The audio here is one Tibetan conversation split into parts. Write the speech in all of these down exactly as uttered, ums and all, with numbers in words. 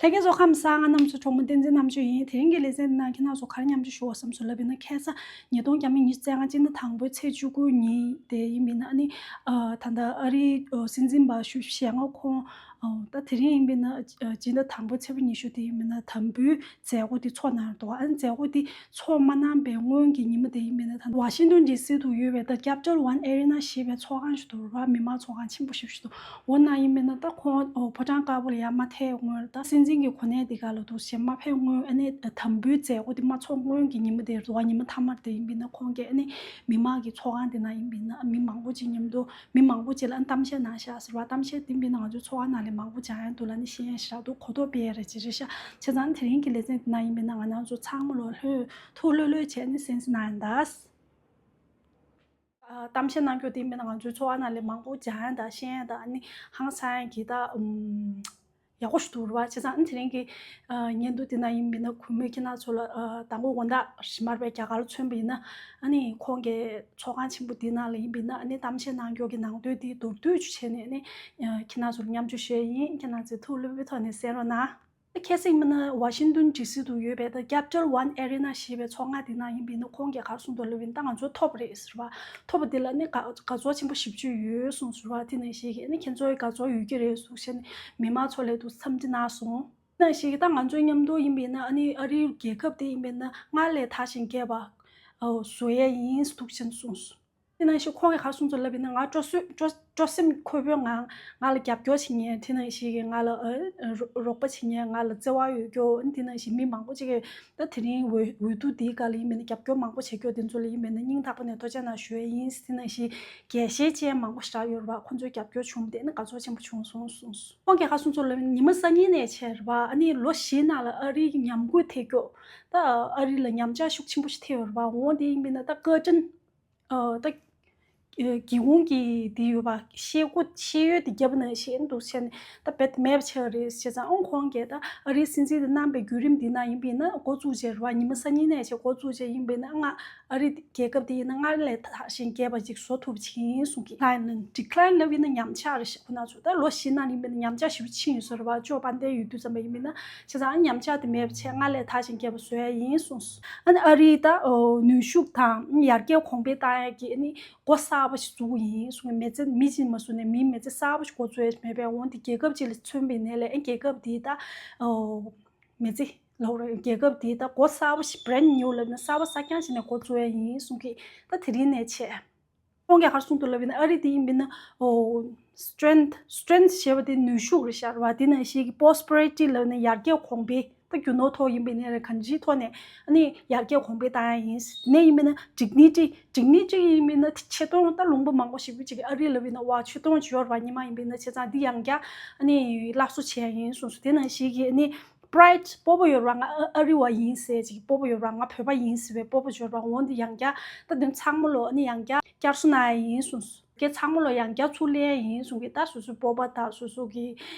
ལྷན་རྒྱས་ཚོ་ཁམས་བཟང་། ང་རྣམ་ཚོའི་གྲོགས་མོ་བསྟན་འཛིན་རྣམ་དཔྱོད་ཡིན། དེ་རིང་གི་ལེ་ཚན་འདི་ནང་ཁྱེད་རྣམ་ཚོ་ག་རེ་མཉམ་སྤྱོད་ཞུ་བ་བསམ་སོང་ལབ་ཡིན་ན། ཁ་སང་ཉིས་སྟོང་ཉི་ཤུ་རྩ་ལྔ་སྤྱི་ཟླ་དང་པོའི་ཚེས་བཅུ་དགུ་ཉིན་དེ་ཡིན་པ་ཡིན་ན། ཨ་ནི་ཨ་ད་ལྟ་ཨ་རིའི་ཨ་སྲིད་འཛིན་པ་ཞུ་ཞེ་ལྔ་ཁོང་ཨ་ད་དེ་རིང་ཡིན་པ་ཡིན་ན། ཨ་སྤྱི་ཟླ་དང་པོའི་ཚེས་པ་ཉི་ཤུ་དེ་ཡིན་པ་ཡིན་ན། དམ་འབུལ་མཛད་སྒོ་དེ་ཚོགས་གནང་འདུག་ཨ་ནི་མཛད་སྒོ་དེ་ཚོགས་མ་གནང་པའི་སྔོན་གྱི་ཉིན་མོ་དེ་ཡིན་པ་ཡིན་ན། ད་ཝ་ཤིང་ཏོན་ཌི་སི་དུ་ཡོད་པའི་ད་Capital One Arena ཞེས་པའི་ཚོགས་ཁང་ཞིག་འདུག་ར། མི་མང་ཚོགས་ཁང་ཆེན་པོ་ཞིག་འདུག་འོ་ན་ཡིན་པ་ཡིན་ན། ད་ཁོང་ཨོ་ཕོ་བྲང་དཀར་པོ་ལ་ཡར་མ་ཐད་སྔོན་ལ། ད་སྲིད་འཛིན་གྱི་གོ་གནས་དེ་ག་ལ་འདུག་ཞེས་མ་ཕེབས་སྔོན། ཨ་ནི་དམ་འབུལ་མཛད་སྒོ་དེ་མ་ཚོགས་སྔོན་གྱི་ཉིན་མོ་དེ་རེད་བ། ཉི་མ་མཐའ་མར་དེ་ཡིན་པ་ཡིན་ན། ཁོང་གིས་ཨ་ནི་མི་མང་གི་ཚོགས་ཁང་དེ་ནང་ཡིན་པ་ཡིན་ན། མི་མང་པོ་ཅིག་མཉམ་དུ། མི་མང་པོ་ཅིག་ལ་ཨ་ནི་གཏམ་བཤད་གནང་ཤག་ཟེར་བ། གཏམ་བཤད་དེ་ཡིན་པ་ཡིན་ན་ང་ཚོའི་ཚོགས་ཁང་ནང་ལ་མང་པོ་སྦྱང་ཡ་འདུག་ལབ་ནི་ཤེས་ཡ་ཞིག་རག་འདུག་གོ་རྟོགས་སྤེལ་ཡ་རེད་ཅེས་རེད་ཤག་བྱས་ཙང་དེ་རིང་གི་ལེ་ཚན་དེ་ནང་ཡིན་པ་ཡིན་ན། ང་རང་ཚོ་ཚང་མ་ལོ་ལྷོད་ཐུགས་ལྷོད་ལྷོད་བྱས་ནས་གསན་གཟིགས་གནང་ཡ་ད། ཨ་གཏམ་བཤད་གནང་རྒྱུ་དེ་ཡིན་པ་ཡིན་ན། ང་ཚོའི་ཚོགས་པ་ནང་ལ་མང་པོ་སྦྱང་ཡ་དང་ཤེས་ཡ་དང་། ཨ་ནི་ཧང་སང་ཡ་གི་ད་ཨུམ་ཡག་པོ་ཞིག་འདུག་རེད་བ། བྱས་ཙང་ཨ་ནི་དེ་རིང་གི་ཨ་བརྙན་ཐུང་དེ་ནང་ཡིན་པ་ཡིན་ན། གུས་མོས་ཁྱེད་རྣམ་ཚོ་ལ་ཨ་མདང་དགོང་དགོང་དག་རེད་མ་རེད་པས། རྒྱ་གར་ལ་མཚོན་པ་ཡིན་ན། ཨ་ནི་ཁོང་གི་ཚོགས་ཁང་ཆེན་པོ་དེ་ནང་ལ་ཡིན་པ་ཡིན་ན། ཨ་ནི་གཏམ་བཤད་གནང་རྒྱུ་གི་ནང་དོན་དེ་མདོར་བསྡུས་ཅིག་བྱས་ནས། ཨ་ནི་ཨ་ཁྱེད་རྣམ་ཚོ་ལ་མཉམ་སྤྱོད་ཞུ་ཡ་ཡིན། ཁྱེད་རྣམ་ཚོས་ཐུགས་ལྷོད་པོའི་ཐོག་ནས་གསན་རོགས་གནང་། ཁ་སང་ཡིན་པ་ཡིན་ན་ཝ་ཤིང་ཏོན་ཌི་སི་དུ་ཡོད་པའི་ད་Capital One Arena ཞེས་པའི་ཚོགས་ཁང་དེ་ནང་ཡིན་པ་ཡིན་ན། ཁོང་གིས་ག་རེ་གསུངས་འདུག་ལབ་པ་ཡིན་ན། ད་ང་ཚོ་ཐོབ་པ་རེད་ཟེར་བ། ཐོབ་པ་དེ་ལ་ནི་དགའ་དགའ་ཚོར་ཆེན་པོ་ཞེ་པོ་ཅིག་ཡོད་གསུངས་ཟེར་བ། དེ་ནང་བཞིན་གྱི་ཨ་ནི་ཁྱེད་ཚོ་ཡི་དགའ་ཚོར་ཡོད་ཀྱི་རེད་གསུངས་བྱས་ནས་མི་མང་ཚོ་ལ་ཐུགས་འཚམས་འདྲི་གནང་སོང་། དེ་ནང་བཞིན་གྱི་ད་ང་ཚོ་མཉམ་དུ་ཡིན་པ་ཡིན་ན། ཨ་ནི་ཨ་རིའི་རྒྱལ་ཁབ་དེ་ཡིན་པ་ཡིན་ན་སྔར་ལས་དར་ཞིང་རྒྱས་པ་ཨོ་བཟོ་ཡས་ཡིན་འདུག་བྱས་ནས་གསུངས་སོང་། དེ་ནང་བཞིན་ཁོང་གིས་ག་རེ་གསུངས་འདུག་ལབ་པ་ཡིན་ན། ང་སྤྲོ་སོས་སྤྲོ་སྤྲོ་སེམས་འཁོལ་པོའི་ངང་ང་ལ་རྒྱབ་སྐྱོར་བྱེད་མཁན། དེ་ནང་བཞིན་གྱི་ང་ལ་ཨ་རོགས་རོགས་པ་བྱེད་མཁན། ང་ལ་བརྩེ་བ་ཡོད་མཁན། དེ་ནང་བཞིན་མི་མང་པོ་ཅིག་གིས་ད་དེ་རིང་འོས་འོས་བསྡུ་འདིའི་སྐབས་ལ་ཡིན་པ་ཡིན་ན་རྒྱབ་སྐྱོར་མང་པོ་བྱེད་མཁན་དེ་ཚོ་ལ་ཡིན་པ་ཡིན་ན་སྙིང་ཐག་པ་ནས་ཐུགས་རྗེ་གནང་ཞུ་ཡས་ཡིན། དེ་ནང་བཞིན་དགེ་བཤེས་ཅན་མང་པོ་ཞིག་ཡོད་རེད་བ། ཁོང་ཚོའི་རྒྱབ་སྐྱོར་བྱུང་བ་དེ་ནི་དགའ་ཚོར་ཆེན་པོ་བྱུང་སོང་གསུངས་སོང་། ཁོང་གིས་ག་རེ་གསུངས་འདུག་ལབ་པ་ཡིན་ན། ཉི་མ་སང་ཉིན་ནས་བྱས་རེད་བ། ཨ་ནི་ལོ་བཞིའི་ནང་ལ་ཨ་རིའི་ཉམས་རྒུད་ཐེབས་རྒྱུ། ད་ཨ་རི་ལ་ཉམས་ཆག་ཤུགས་ཆེན་པོ་ཞིག་ཐེབས་ཡོད་རེད་བ། འོ་དེ་ཡིན་པ་ཡིན་ན་ད་བཀའ་དྲིན། ཨ་ད་ཨ་སྒེའུ་ཁུང་གི་དེ་ཡོད་པ། ཤེལ་སྒོ་ཤེལ་ཡོལ་དེ་བརྒྱབ་པ་ནང་བཞིན་འདུག་བྱས་ནས་ད་རྦད་དེ་མེད་པ་ཆགས་རེད། བྱས་ཙང་ཨང་ཁོང་གིས་ད་ཨ་རིའི་སྲིད་འཛིན་དེ་གནང་པའི་བརྒྱུད་རིམ་འདི་ནང་ཡིན་པ་ཡིན་ན། འགོ་བཙུགས་བྱས་རེད་བ། ཉི་མ་སང་ཉིན་ནས་བྱས་འགོ་བཙུགས་བྱས་ཡིན་པ་ཡིན་ན། ང་ཨ་རི་རྒྱལ་ཁབ་དེ་ཡིན་ན་སྔར་ལས་དར་ཞིང་རྒྱས་པ་ཅིག་བཟོ་ཐུབ་ཅིག་ཡིན་གསུངས་ཀྱི། Decline། Decline ལབ་ཡིན་ན་ཉམས་ཆག་རེད་ཤག་ཁོ་ན་ཚོ་ད་ལོ་བཞི་ནང་ཡིན་པ་ཡིན་ན་ཉམས་ཆག་ཞེ་པོ་ཕྱིན་ཡོད་ས་རེད་བ། ཅོ་བྷ་དན་ཡོད་དུས་ཙམ་པ་ཡིན་པ་ཡིན་ན། བྱས་ཙང་ཉམས་ཆག་དེ་མེད་པ་བྱས་སྔར་ལས་དར་ཞིང་རྒྱས་པ་བཟོ་ཡ་ཡིན་གསུངས། ཨ་ནི་ཨ་རིའི་ད་ཨོ་ནུས་ཤུགས་དང་ཡར་རྒྱས་གོང་འཕེལ་བཏང་ཡ་གི་ཨ་ནི་འགོ་གསར་པ་ཞིག་འཛུགས་ཡིན་གསུངས། མི་ཚེ་མི་གཅིག་མ་བཟོས་ནས་མིའི་མི་ཚེ་གསར་པ་ཞིག་འགོ་བཙུགས་ཡ་མེད་པའི་འོང་དེ་རྒྱལ་ཁབ་ཅིག་ལ་མཚོན་པའི་ནས་ལས། ཨ་རྒྱལ་ཁབ་དེའི་ད་ཨོ་མི་ཚེ་ལོག་རེད། རྒྱལ་ཁབ་དེའི་ད་འགོ་གསར་པ་ཞིག brand new ལབ་ན་གསར་པ་གསར་རྐྱང་ཞིག་ནས་འགོ་བཙུགས་ཡ་ཡིན་གསུངས་ཀྱི། ད་དེ་རིང་ནས་བྱས། ཁོང་གིས་ག་རེ་གསུངས་འདུག་ལབ་ཡིན་ན། ཨ་རི་དེ་ཡིན་པ་ཡིན་ན་ཨོ་strength། Strength ཞེས་པ་དེ་ནུས་ཤུགས་རེད་ཤག་རེད་བ། དེ་ནང་བཞིན་གྱི་prosperity ལབ་ན་ཡར་རྒྱས་གོང་འཕེལ། ད་རྒྱུ་ནོར་ཐོག་ཡིན་པ་ཡིན་ན་རེད། གང་ཅིའི་ཐོག་ནས་ཨ་ནི་ཡར་རྒྱས་གོང་འཕེལ་བཏང་ཡ་ཡིན། དེ་ནས་ཡིན་པ་ཡིན་ན་dignity། Dignity ཡིན་པ་ཡིན་ན་ཆེ་མཐོང་། ད་ལུང་པ་མང་པོ་ཞིག་གིས་ཅིག་ཨ་རི་ལབ་ཡིན་ན་བ་ཆེ་མཐོང་ཅིག་ཡོད་རེད་བ། སྔོན་མ་ཡིན་པ་ཡིན་ན། བྱས་ཙང་འདི་ཡང་བསྐྱར་ཨ་ནི་སླར་གསོ་བྱས་ཡ་ཡིན་གསུངས་སོང་། དེ་ནང་བཞིན་གྱི་ཨ་ནི་pride། སྤོབས་པ་ཡོད་རེད་བ། ང་ཨ་ཨ་རི་བ་ཡིན་ཟེར་ཅིག་སྤོབས་པ་ཡོད་རེད་བ། ང་བོད་པ་ཡིན་ཟེར་བའི་སྤོབས་པ་ཡོད་རེད་བ། འོ་འདི་ཡང་བསྐྱར་ད་དེ་ཚང་མ་ལོ་ཨ་ནི་ཡང་བསྐྱར་བསྐྱར་གསོ་གནང་ཡ་ཡིན་གསུངས་སོང་། ཚང་མ་ལོ་ཡང་བསྐྱར་ཚུར་ལེན་ཡ་ཡིན་གསུངས་ཀྱི། ད་སོ་སོའི་སྤོབས་པ་དང་། སོ་སོ་གི་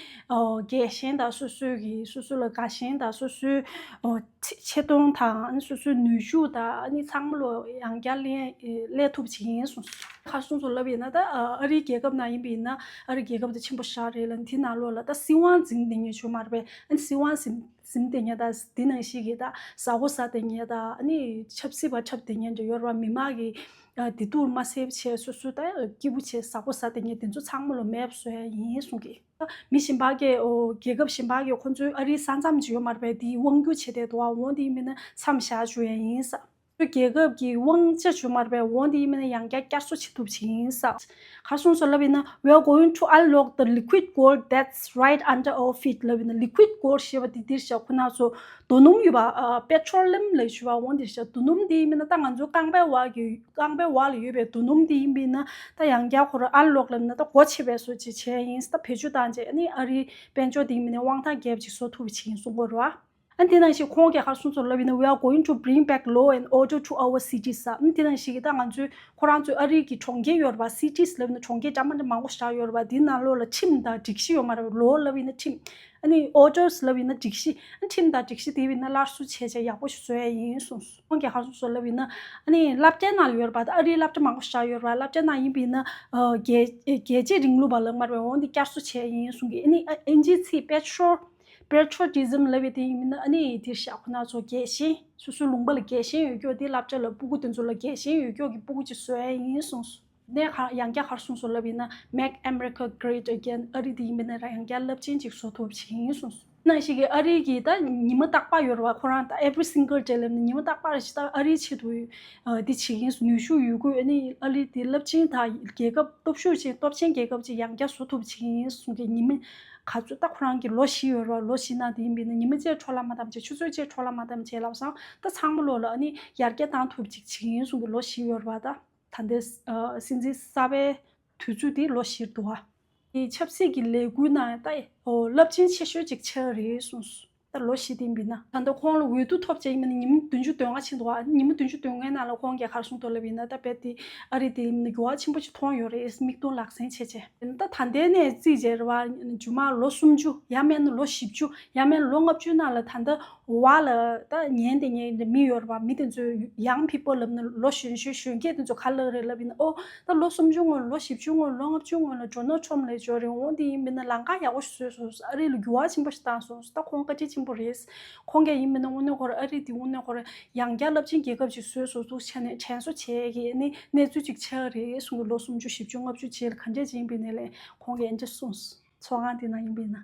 ཨོ་རྒྱལ་ཞེན་དང་། སོ་སོའི་གི་སོ་སོ་ལ་དགའ་ཞེན་དང་། སོ་སོའི་ཨོ་ཆེ་ཆེ་མཐོང་དང་། ཨ་ནི་སོ་སོའི་ནུས་ཤུགས་དང་། ཨ་ནི་ཚང་མ་ལོ་ཡང་བསྐྱར་ལེན་ལེན་ཐུབ་ཅིག་ཡིན་གསུངས་སོང་། ག་རེ་གསུངས་སོང་ལབ་ཡིན་ན། ད་ཨ་རིའི་རྒྱལ་ཁབ་ནང་ཡིན་པ་ཡིན་ན་ཨ་རིའི་རྒྱལ་ཁབ་དེ་ཆེན་པོ་ཞེ་དྲག་རེད་ལ། དེ་ནང་ལོགས་ལ་ད་སྲིད་དབང་འཛིན་བསྡད་མཁན་ཡོད་མ་རེད་པས། ཨ་ནི་སྲིད་དབང་འཛིན་འཛིན་བསྡད་མཁན་དང་། དེ་ནང་བཞིན་གྱི་ད་ཟ་སྒོ་ཟ་བསྡད་མཁན་དང་། ཨ་ནི་ཆབ་སྲིད་པ་འཁྲབ་བསྡད་མཁན་འདྲ་ཡོད་རེད་བ། མི་མང་གི་ཨ་བདེ་སྡུག་མ་སེལ་བྱས་སོ་སོ་ད་སྐྱིད་པོ་བྱས་ཟ་སྒོ་ཟ་བསྡད་མཁན་དེ་ཚོ་ཚང་མ་ལོ་མེད་པ་བཟོ་ཡ་ཡིན་གསུངས་ཀྱི། མི་གཞན་པ་གིས་ཨོ་རྒྱལ་ཁབ་གཞན་པ་གིས་ཁོང་ཚོའི་ཨ་རིའི་ས་མཚམས་ཅིག་ཡོད་མ་རེད་པས། དེ་དབང་སྒྱུར་བྱས་བསྡད་འདུག་བ། འོ་དེ་ཡིན་པ་ཡིན་ན་མཚམས་བཞག་བཅུག་ཡ་ཡིན་ས། རྒྱལ་ཁབ་ཀྱི་དབང་ཆ་བྱུང་མ་རེད་པས། འོ་འདི་ཡིན་མིན་ན་ཡང་བསྐྱར་བསྐྱར་གསོ་བྱེད་ཐུབ་ཅིག་ཡིན་ས། ག་རེ་གསུངས་སོང་ལབ་ཡིན་ན། We are going to unlock the liquid gold that's right under our feet ལབ་ཡིན་ན། liquid gold ཞེས་པ་དེ་འདིར་བཞག་ཁོ་ན་ཚོ་རྡོ་སྣུམ་ཡོད་པ། ཨ་པེ་ཊྲོ་ལིམ་ལབ་ཞུ་བ། འོ་འདིར་བཞག་རྡོ་སྣུམ་འདི་ཡིན་མིན་ན། ད་ང་ཚོའི་རྐང་པའི་འོག་གི་རྐང་པའི་འོག་ལ་ཡོད་པའི་རྡོ་སྣུམ་འདི་ཡིན་མིན་ན། ད་ཡང་བསྐྱར་ཁོ་རང་ཨན་ལོག་ལབ་ན་ད་སྒོ་ཕྱེ་བའི་བཟོ་ཅིག་བྱས་ཡིན་ས། ད་བེད་སྤྱོད་བཏང་རྗེས་ཨ་ནི་ཨ་རིའི་དཔལ་འབྱོར་འདི་ཡིན་མིན་ན་དབང་ཐང་རྒྱས་པ་ཅིག་བཟོ་ཐུབ་པ་ཅིག་ཡིན་གསུང་གི་ཡོད་རེད་བ། ཨ་ནི་དེ་ནང་བཞིན་ཁོང་གིས་ག་རེ་གསུངས་སོང་ལབ་ཡིན་ན། We are going to bring back law and order to our cities ཟེར། ཨ་ནི་དེ་ནང་བཞིན་གྱི་ད་ང་ཚོའི་ཁོ་རང་ཚོའི་ཨ་རིའི་གི་གྲོང་ཁྱེར་ཡོད་རེད་པ། cities ལབ་ན་གྲོང་ཁྱེར་འདྲ་མི་འདྲ་མང་པོ་ཞིག་ཡོད་རེད་པ། དེའི་ནང་ལོགས་ལ་ཁྲིམས་དང་སྒྲིག་གཞི་ཡོད་མ་རེད་པ། law ལབ་ཡིན་ན་ཁྲིམས། ཨ་ནི་orders ལབ་ཡིན་ན་སྒྲིག་གཞི། ཨ་ནི་ཁྲིམས་དང་སྒྲིག་གཞི་དེ་ཡིན་ན་སླར་གསོ་བྱས་བྱས་ཡག་པོ་ཞིག་བཟོ་ཡ་ཡིན་གསུངས་སོང་། ཁོང་གིས་ག་རེ་གསུངས་སོང་ལབ་ཡིན་ན། ཨ་ནི་སློབ་གྲྭའི་ནང་ལ་ཡོད་རེད་པ། ད་ཨ་རིའི་སློབ་གྲྭ་མང་པོ་ཞིག་ཡོད་རེད་པ། སློབ་གྲྭའི་ནང་ཡིན་པ་ཡིན་ན་ཨ་རྒྱལ་རྒྱལ་གཅེས་རིང་ལུགས་པ་ལབ་མ་རེད་པ། འོ་འདི་བསྐྱར་གསོ་བྱས་ཡིན་གསུངས་ཀྱི། ཨ་ནི་ཨ་ཨིན་ཇིའི་ཚིག་པེ་ཊྲོལ། པེ་ཊྲོ་ཊི་ཛིམ་ལབ་པའི་དེ་ཡིན་ན་ཨ་ནི་དེ་ཤ་ཁོ་ན་ཚོ་རྒྱལ་ཞེན། སོ་སོའི་ལུང་པ་ལ་རྒྱལ་ཞེན་ཡོད་རྒྱུ་དེ། བསླབ་བྱ་ལ་སྤུ་གུ་དེ་ཚོ་ལ་རྒྱལ་ཞེན་ཡོད་རྒྱུ་གི་སྤུ་གུ་ཅིག་བཟོ་ཡ་ཡིན་གསུངས་སོང་། ནས་ཁ་ཡང་བསྐྱར་ག་རེ་གསུངས་སོང་ལབ་ཡིན་ན། Make America Great Again། ཨ་རི་དེ་ཡིན་པ་ན་ར་ཡང་བསྐྱར་རླབས་ཆེན་ཅིག་བཟོ་ཐུབ་ཅིག་ཡིན་གསུངས་སོང་། ནང་ཞིག་གི་ཨ་རི་གི་ད་ཉི་མ་རྟག་པར་ཡོད་རེད་བ། ཁོ་རང་ད་every single day ལབ་ནས་ཉི་མ་རྟག་པར་ཞིག་ད་ཨ་རིའི་ཆེད་དུ་འདི་བྱེད་ཀྱི་ཡིན་གསུངས། ནུས་ཤུགས་ཡོད་རྒུས་ཨ་ནི་ཨ་རི་དེ་རླབས་ཆེན་ད་རྒྱལ་ཁབ་སྟོབས་ཤུགས་ཅན་སྟོབས་ཆེན་རྒྱལ་ཁབ་ཅིག་ཡང་བསྐྱར་བཟོ་ཐུབ་བྱེད་ཀྱི་ཡིན་གསུངས་ཀྱི། ཉི་མ་ག་ཚོད་ད་ཁོ་རང་གི་ལོ་བཞི་ཡོད་རེད་བ། ལོ་བཞི་ནང་དེ་ཡིན་པས་ན་ཉི་མ་གཅིག་འཕྲོ་བརླག་མ་བཏང་བྱས། ཆུ་ཚོད་གཅིག་འཕྲོ་བརླག་མ་བཏང་བྱས་ལབ་སོང་། ད་ཚང་མ་ལོ་ལ་ཨ་ནི་ཡར་རྒྱས་བཏང་ཐུབ་ཅིག་བྱེད་ཀྱི་ཡིན་གསུངས་ཀྱི། ལོ་བཞི་ཡོད་རེད་བ། ད། ད་ལྟའི་ཨ་སྲིད་འཛིན་གསར་པའི་དུས་ཚོད་དེ་ལོ་བཞིར་འདུག་བ། དེ་ཆབ་སྲིད་ཀྱི་ལས་འགུལ་ནང་ད་ཨོ་རླབས་ཆེན་ཆེ་ཤོས་ཅིག་ཆགས་རེད་གསུངས་སོང་། ད་ལོ་བཞི་དེ་ཡིན་པས་ན། ད་ལྟ་ཁོང་ལ་འོས་བསྡུ་ཐོབ་བྱས་ཡིན་པས་ན་ཉིན་མོ་བདུན་ཅུ་དོན་ལྔ་ཕྱིན་འདུག་བ། ཉིན་མོ་བདུན་ཅུ་དོན་ལྔའི་ནང་ལ་ཁོང་གིས་ག་རེ་གསུངས་འདུག་ལབ་ཡིན་ན། ད་རྦད་དེ་ཨ་རི་དེ་ཡིན་ན་འགྱུར་བ་ཆེན་པོ་ཅིག་མཐོང་ཡོད་རེད། མིག་མཐོང་ལག་ཟིན་བྱས་བྱས། ད་ད་ལྟའི་ནས་རྩིས་བྱས་རེད་བ། མཇུག་མ་ལོ་སུམ་ཅུ་ཡང་མིན་ན་ལོ་བཞི་བཅུ་ཡང་མིན་ན་ལོ་ལྔ་བཅུའི་ནང་ལ་ད་ལྟ་བ་ལ་ད་ཉན་དེ་ཉན་དེ་མི་ཡོད་རེད་བ། མི་དེ་ཚོས་young people ལབ་ན་ལོ་གཞོན་གཞོན་གཞོན་སྐྱེས་དེ་ཚོ་ག་ལབ་རེད་ལབ་ཡིན་ན། ཨོ་ད་ལོ་སུམ་ཅུ་སྔོན་ལོ་བཞི་བཅུ་སྔོན་ལོ་ལྔ་བཅུ་སྔོན་ལ་ཇོ་ནལ་ཊམ་ལབ་ཅིག་ཡོད་རེད། འོ་དེ་ཡིན་པས་ན་ལམ་ཁ་ཡག་པོ་ཞིག་བཟོས་སོང་། ཨ་རི་ལ་འགྱུར་བ་ཆེན་པོ་ཞིག་བཏང་སོང་། ད་ཁོང་བཀའ་དྲིན་ཆེན་པོ་རེད། ཁོང་གིས་ཡིན་པས་ན་དངོས་གནས་ཁོ་རང་ཨ་རི་དེ་དངོས་གནས་ཁོ་རང་ཡང་བསྐྱར་རླབས་ཆེན་རྒྱལ་ཁབ་ཅིག་བཟོས་སོང་འདུག་བྱས་ནས་དྲན་གསོ་བྱེད་ཀྱི་ཨ་ནི་གནས་ཚུལ་ཅིག་ཆགས་རེད་གསུངས་ཀྱི། ལོ་སུམ་ཅུ་བཞི་བཅུ་ལྔ་བཅུ་རྗེས་ལ་ག་འདྲས་ཅིག་ཡིན་པའི་ནས་ལས་ཁོང་གིས་ཨ་འདྲས་གསུངས་སོང་། ཚོགས་ཁང་དེ་ནང་ཡིན་པས་ན།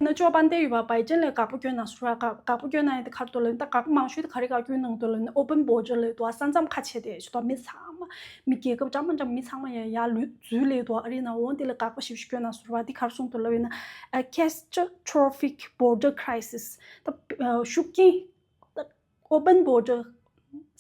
ན་ཇོ་བྷའི་ཌེན་ཡོད་པ། བྷའི་ཌེན་ལ་དགག་པ་སྐྱོན་གནང་སོང་ར། དགག་དགག་པ་སྐྱོན་གནང་ཡ་དེ་ག་རེ་འདུག་ལབ་ན། ད་དགག་པ་མང་ཤོས་དེ་ག་རེ་དགག་སྐྱོན་གནང་འདུག་ལབ་ན། ཨོ་པན་བོར་ཌར་ལབ་འདུག་བ། ས་མཚམས་ཁ་ཕྱེ་བསྡད་ཞུ་དོ། མི་ཚང་མ་མི་རྒྱལ་ཁབ་འདྲ་མ་འདྲ་མི་ཚང་མ་ཡ་ཡར་ལུས་འཛུལ་ལབ་འདུག་བ། ཨ་རི་ནང་འོ་དེ་ལ་དགག་པ་ཞེ་པོ་ཞིག་སྐྱོན་གནང་སོང་ར། དེ་ག་རེ་གསུངས་འདུག་ལབ་ཡིན་ན། A catastrophic border crisis། ད་ཤུགས་རྐྱེན། ད་ཨོ་པན་བོར་ཌར།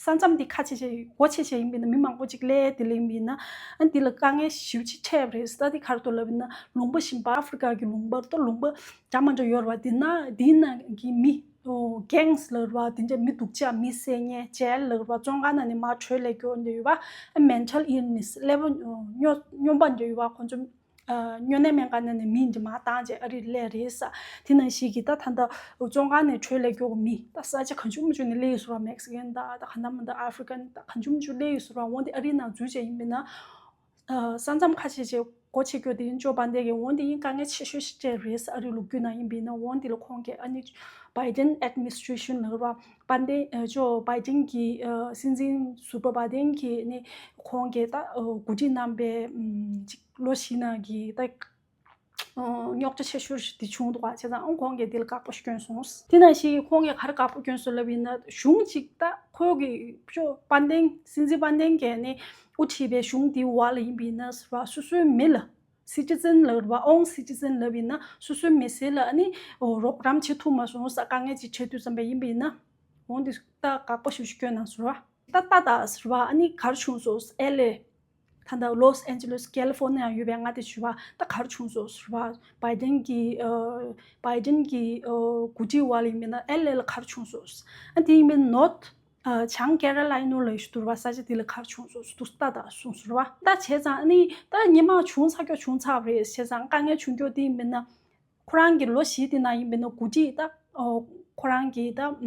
ས་མཚམས་འདི་ཁ་ཕྱེ་བྱས་སྒོ་ཕྱེ་བྱས་ཡིན་པས་ན་མི་མང་པོ་ཅིག་སླེབས་དེ་ལེན་པས་ན། ཨ་འདི་ལ་དཀའ་ངལ་ཞེ་པོ་ཅིག་འཕྲད་པ་རེད། ད་འདི་ག་རེ་འདུག་ལབ་ན་ལུང་པ་གཞན་པ་ཨ་ཧྥི་རི་ཀ་གི་ལུང་པ་ད་ལུང་པ་འདྲ་མ་འདྲ་ཡོད་རེད་བ། འདི་ན་འདི་ནང་གི་མི་ཨོ་གེངས་ལབ་རེད་བ། དེ་འདྲ་མི་སྡུག་ཅག་མི་བསད་ཉེས་ཇེལ་ལབ་རེད་བ། བཙོན་ཁང་ནང་ནས་མར་བྲོས་སླེབས་རྒྱུ་འདྲ་ཡོད་བ། ཨ་མེན་ཊལ་ཨིལ་ནེས་ཀླད་པ་སྨྱོ་སྨྱོན་པ་འདྲ་ཡོད་བ། ཁོང་ཚོ། ཨ་སྨྱོ་ནད་སྨན་ཁང་ནང་ནས་མི་འདི་མར་བཏང་བྱས་ཨ་རིར་སླེབས་རེད་ས། དེ་ནང་བཞིན་གྱི་ད་ད་ལྟ་བཙོན་ཁང་ནས་བྲོས་སླེབས་རྒྱུ་གི་མི་ད་ས་ཆ་གང་བྱུང་མང་བྱུང་ནས་སླེབས་ཡོད་ཟེར་བ། མེག་སི་ཀན་ད་ད་ག་འདྲ་མི་འདྲ་ཨ་ཧྥི་རི་ཀན་ད་གང་བྱུང་མང་བྱུང་སླེབས་ཡོད་ཟེར་བ། འོན་ཏེ་ཨ་རིའི་ནང་འཛུལ་བྱས་ཡིན་པས་ན། ཨ་ས་མཚམས་ཁ་ཕྱེ་བྱས་སྒོ་ཕྱེ་རྒྱུ་དེ་ཡིན་ཇོ་བྷའི་ཌེན་གྱི་འོན་ཏེ་ཡིན་དཀའ་ངལ་ཆེ་ཤོས་ཤིག་སྤྲད་རེད་ས། ཨ་རིའི་ལོ་རྒྱུས་ནང་ཡིན་པས་ན། འོན་ཏེ་ལ་ཁོང་གིས་ཨ་ནི་བྷའི་ཌེན་ཨེཌ་མི་ནི་སི་ཊྲེ་ཤན་ལབ་ར་བྷའི་ཌེན་ཨ་ཇོ་བྷའི་ཌེན་གྱི་ཨ་སྲིད་འཛིན་ཟུར་པ་བྷའི་ཌེན་གྱིས་ནི་ཁོང་གིས་ད་ཨ་གོ་སྒྲིག་གནང་པའི་ཨམ་ཅིག་ལོ་བཞི་ནང་གི་ད་རྙོག་དྲ་ཆེ་ཤོས་ཤིག་དེ་བྱུང་འདུག་བ། བྱས་ཙང་ཨང་ཁོང་གིས་དེ་ལ་དགག་པ་ཞིག་སྐྱོན་སོང་། དེ་ནང་བཞིན་ཁོང་གིས་ག་རེ་དགག་པ་སྐྱོན་སོང་ལབ་ཡིན་ན། གཞུང་གཅིག་ད་ཁོ་གི་ཅོ་པན་ཏེང་སྲིད་འཛིན་པན་ཏེང་གིས་ནི་དབུ་ཁྲིད་པའི་གཞུང་དེའི་འོག་ལ་ཡིན་པ་ཡིན་ན་ཟེར་བ། སོ་སོའི་མི་ལ་སི་ཊི་ཛན་ལབ་རེད་བ། ཨོན་སི་ཊི་ཛན་ལབ་ཡིན་ན་སོ་སོའི་མི་སེར་ལ་ནི་རོགས་རམ་བྱེད་ཐུབ་མ་སོང་ས། དཀའ་ངལ་ཅིག་འཕྲད་དུས་ཙམ་པ་ཡིན་པ་ཡིན་ན། འོན་ཏེ་ད་དགག་པ་ཞེ་པོ་ཞིག་སྐྱོན་གནང་ཟེར་བ། ད་ལྟ་ད་ཟེར་བ་ཨ་ནི་ག་རེ་བྱུང་སོང་ཨེལ་ཨེ། ད་ལྟ་ལོས་ཨན་ཇེ་ལེས་ཀེ་ལི་ཧྥོར་ནི་ཡ་ཡོད་པའི་མངའ་སྡེ་ཞུ་བ་ད་ག་རེ་བྱུང་སོང་ཟེར་བ། བྷའི་ཌེན་གྱི་ཨ་བྷའི་ཌེན་གྱི་ཨ་གོ་སྒྲིག་འོག་ལ་ཡིན་པས་ན་ཨེལ་ཨེ་ལ་ག་རེ་བྱུང་སོང་། ཨ་དེ་ཡིན་པས་ནོར་ཐ་ཨ་བྱང་ཀེ་ར་ལའི་ནོ་ལ་ཡོད་ཞུ་དུར་བ་ས་ཆ་དེ་ལ་ག་རེ་བྱུང་སོང་ཟེར་དུས་ད་ད་གསུངས་ཟེར་བ། ད་བྱས་ཙང་ཨ་ནི་ད་སྔོན་མ་བྱུང་ཚར་རྒྱུ་བྱུང་ཚར་བ་རེད། བྱས་ཙང་དཀའ་ངལ་བྱུང་རྒྱུ་དེ་ཡིན་པས་ན། ཁོ་རང་གི་ལོ་བཞི་དེ་ནང་ཡིན་པས་ན་གོ་སྒྲིག་ད་ཨོ་ཁོ་རང་གི་ད་ཨམ་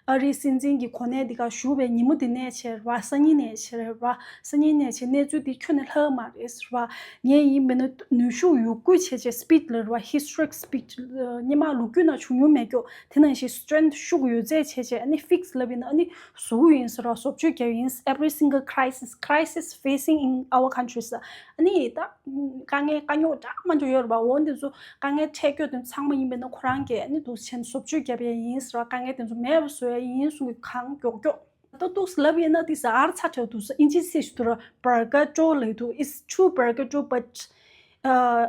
ཨ་རིའི་སྲིད་འཛིན་གྱི་གོ་གནས་འདི་ག་བཞུགས་པའི་ཉིན་མོ་དེ་ནས་བྱས་ར་སང་ཉིན་ནས་བྱས་ར་སང་ཉིན་ནས་བྱས་གནས་ཚུལ་འདི་ཁྱོན་ནས་ལྷག་མ་རེད་ཟེར་བ། ངས་ཡིན་པས་ན་ནུས་ཤུགས་ཡོད་རྒུས་བྱས་བྱས་སི་པིཆ་ལབ་ར་ཧི་སི་ཊོ་རིག་སི་པིཆ་སྔོན་མ་ལོ་རྒྱུས་ནང་བྱུང་མྱོང་མེད་རྒྱུ་དེ་ནང་བཞིན་སི་ཊེ་རེང་ཐི་ཤུགས་ཡོད་ཚད་བྱས་བྱས་ཨ་ནི་ཕིག་སི་ལབ་ཡིན་ན་ཨ་ནི་བཟོ་གི་ཡིན་ཟེར་ར་བཟོ་བཅོས་རྒྱག་གི་ཡིན། Every single crisis, crisis facing in our countries ཨ་ནི་ད་དཀའ་ངལ་དཀའ་རྙོག་འདྲ་མ་འདྲ་ཡོད་རེད་པ། འོ་འདི་ཚོ་དཀའ་ངལ་འཕྲད་རྒྱུ་དེ་ཚང་མ་ཡིན་པས་ན་ཁོ་རང་གིས་ཨ་ནི་འདུག་སེ་བྱས་ནས་བཟོ་བཅོས་རྒྱབ་ཡ་ཡིན་ཟེར་བ། དཀའ་ངལ་དེ་ཚོ་མེད་པ་བཟོ་ཡ་ཡིན་གསུངས་གི་གང་མགྱོགས་མགྱོགས། ད་འདུག་སེ་ལབ་ཡིན་ན་དེ་ཟ་ཨར་ཚ་ཁྲལ་འདུག་སེ་ཨིན་ཇི་སི་ཞིག་འདུག་ར་པར་ག་ཊོ་ལབ་འདུག It's true, པར་ག་ཊོ་but uh,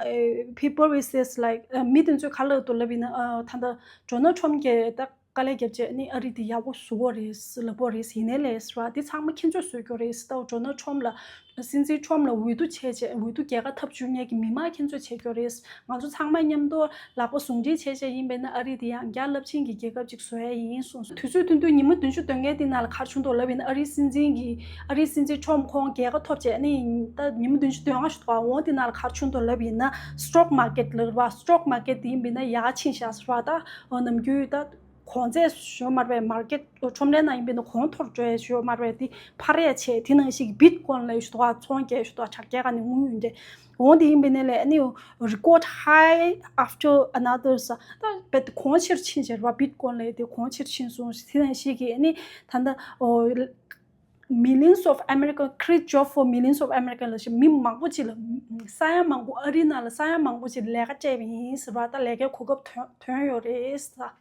people will says like uh, མི་དེ་ཚོས་ག་ལབ་འདུག་ལབ་ཡིན་ན་ཨ་ད་ལྟ་ཌོ་ནལ་ཊམ་གྱིས་ད་དཀའ་ལས་བརྒྱབ་རྗེས་ནི་ཨ་རི་དེ་ཡག་པོ་བཟོ་གི་རེད་ལབ་གི་རེད། ཡིན་ནའི་ལས་ཟེར་བ་དེ་ཚང་མ་ཁྱེད་ཚོས་བཟོ་གི་རེད། ད་ཌོ་ནལ་ཊམ་ལ་སྲིད་འཛིན་ཊམ་ལ་འོས་བསྡུ་བྱས་རྗེས་འོས་བསྡུ་རྒྱལ་ཁ་འཐབ་བཅུག་མཁན་གྱི་མི་མང་ཁྱེད་ཚོས་བྱེད་གི་རེད། ང་ཚོ་ཚང་མ་མཉམ་དུ་ལག་པ་ཟུང་འབྲེལ་བྱས་རྗེས་ཡིན་པས་ན་ཨ་རི་དེ་ཡང་བསྐྱར་རླབས་ཆེན་གྱི་རྒྱལ་ཁབ་ཅིག་བཟོ་ཡ་ཡིན་གསུངས་སོང་། དུས་ཚོད་ཐུང་ཐུང་ཉི་མ་བདུན་ཅུ་དོན་ལྔའི་སྟེང་ནང་ལ་ག་རེ་བྱུང་འདུག་ལབ་ཡིན་ན་ཨ་རིའི་སྲིད་འཛིན་གྱི་ཨ་རིའི་སྲིད་འཛིན་ཊམ་ཁོང་རྒྱལ་ཁ་ཐོབ་རྗེས་ནི་ད་ཉི་མ་བདུན་ཅུ་དོན་ལྔ་ཞིག་འདུག་འོ་དེ་ནང་ལ་ག་རེ་བྱུང་འདུག་ལབ་ཡིན་ན་སི་ཊོག་མར་ཀེཊ་ལབ་རེད་པ། སི་ཊོག་མར་ཀེཊ་དེ་ཡིན་པས་ན་ཡར་ཕྱིན་བཞག་ཟེར་བ། ད་ནམ་རྒྱུན་ད། གོང་ཚད་ཞོ་མར་བའི་མར་ཀེ་ཊི་ཁྲོམ་རའི་ནང་ཡིན་པས་ན་གོང་མཐོར་འགྲོ་ཡའི་ཞོ་མར་བའི་དེ་འཕར་ཡ་ཆེ། དེ་ནང་བཞིན་གྱི་བིཊ་ཀོན་ལ་ཞུ་དོ་ཚོང་རྒྱག་ཞུ་དོ་དྲ་རྒྱ་ག་ནས་དངུལ་ཡོད་འདྲེ། འོང་དེ་ཡིན་པས་ན་ལས་ཨ་ནི་record high after another ས་ད་བེད་གོང་ཆེར་ཕྱིན་ཆེར་བ་བིཊ་ཀོན་ལ་དེ་གོང་ཆེར་ཕྱིན་སོང་། དེ་ནང་བཞིན་གྱི་ཨ་ནི་ད་ལྟ་ཨོ། Millions of American create job for millions of American ལ་ཞིག་མི་མང་པོ་ཅིག་ལ་ས་ཡ་མང་པོ་ཨ་རི་ནང་ལ་ས་ཡ་མང་པོ་ཅིག་ལས་ཀ་སྤྲད་པ་ཡིན་ཟེར་བ་ད་ལས་ཀའི་གོ་སྐབས་ཐོན་ཐོན་ཡོད་རེད་ཟེར།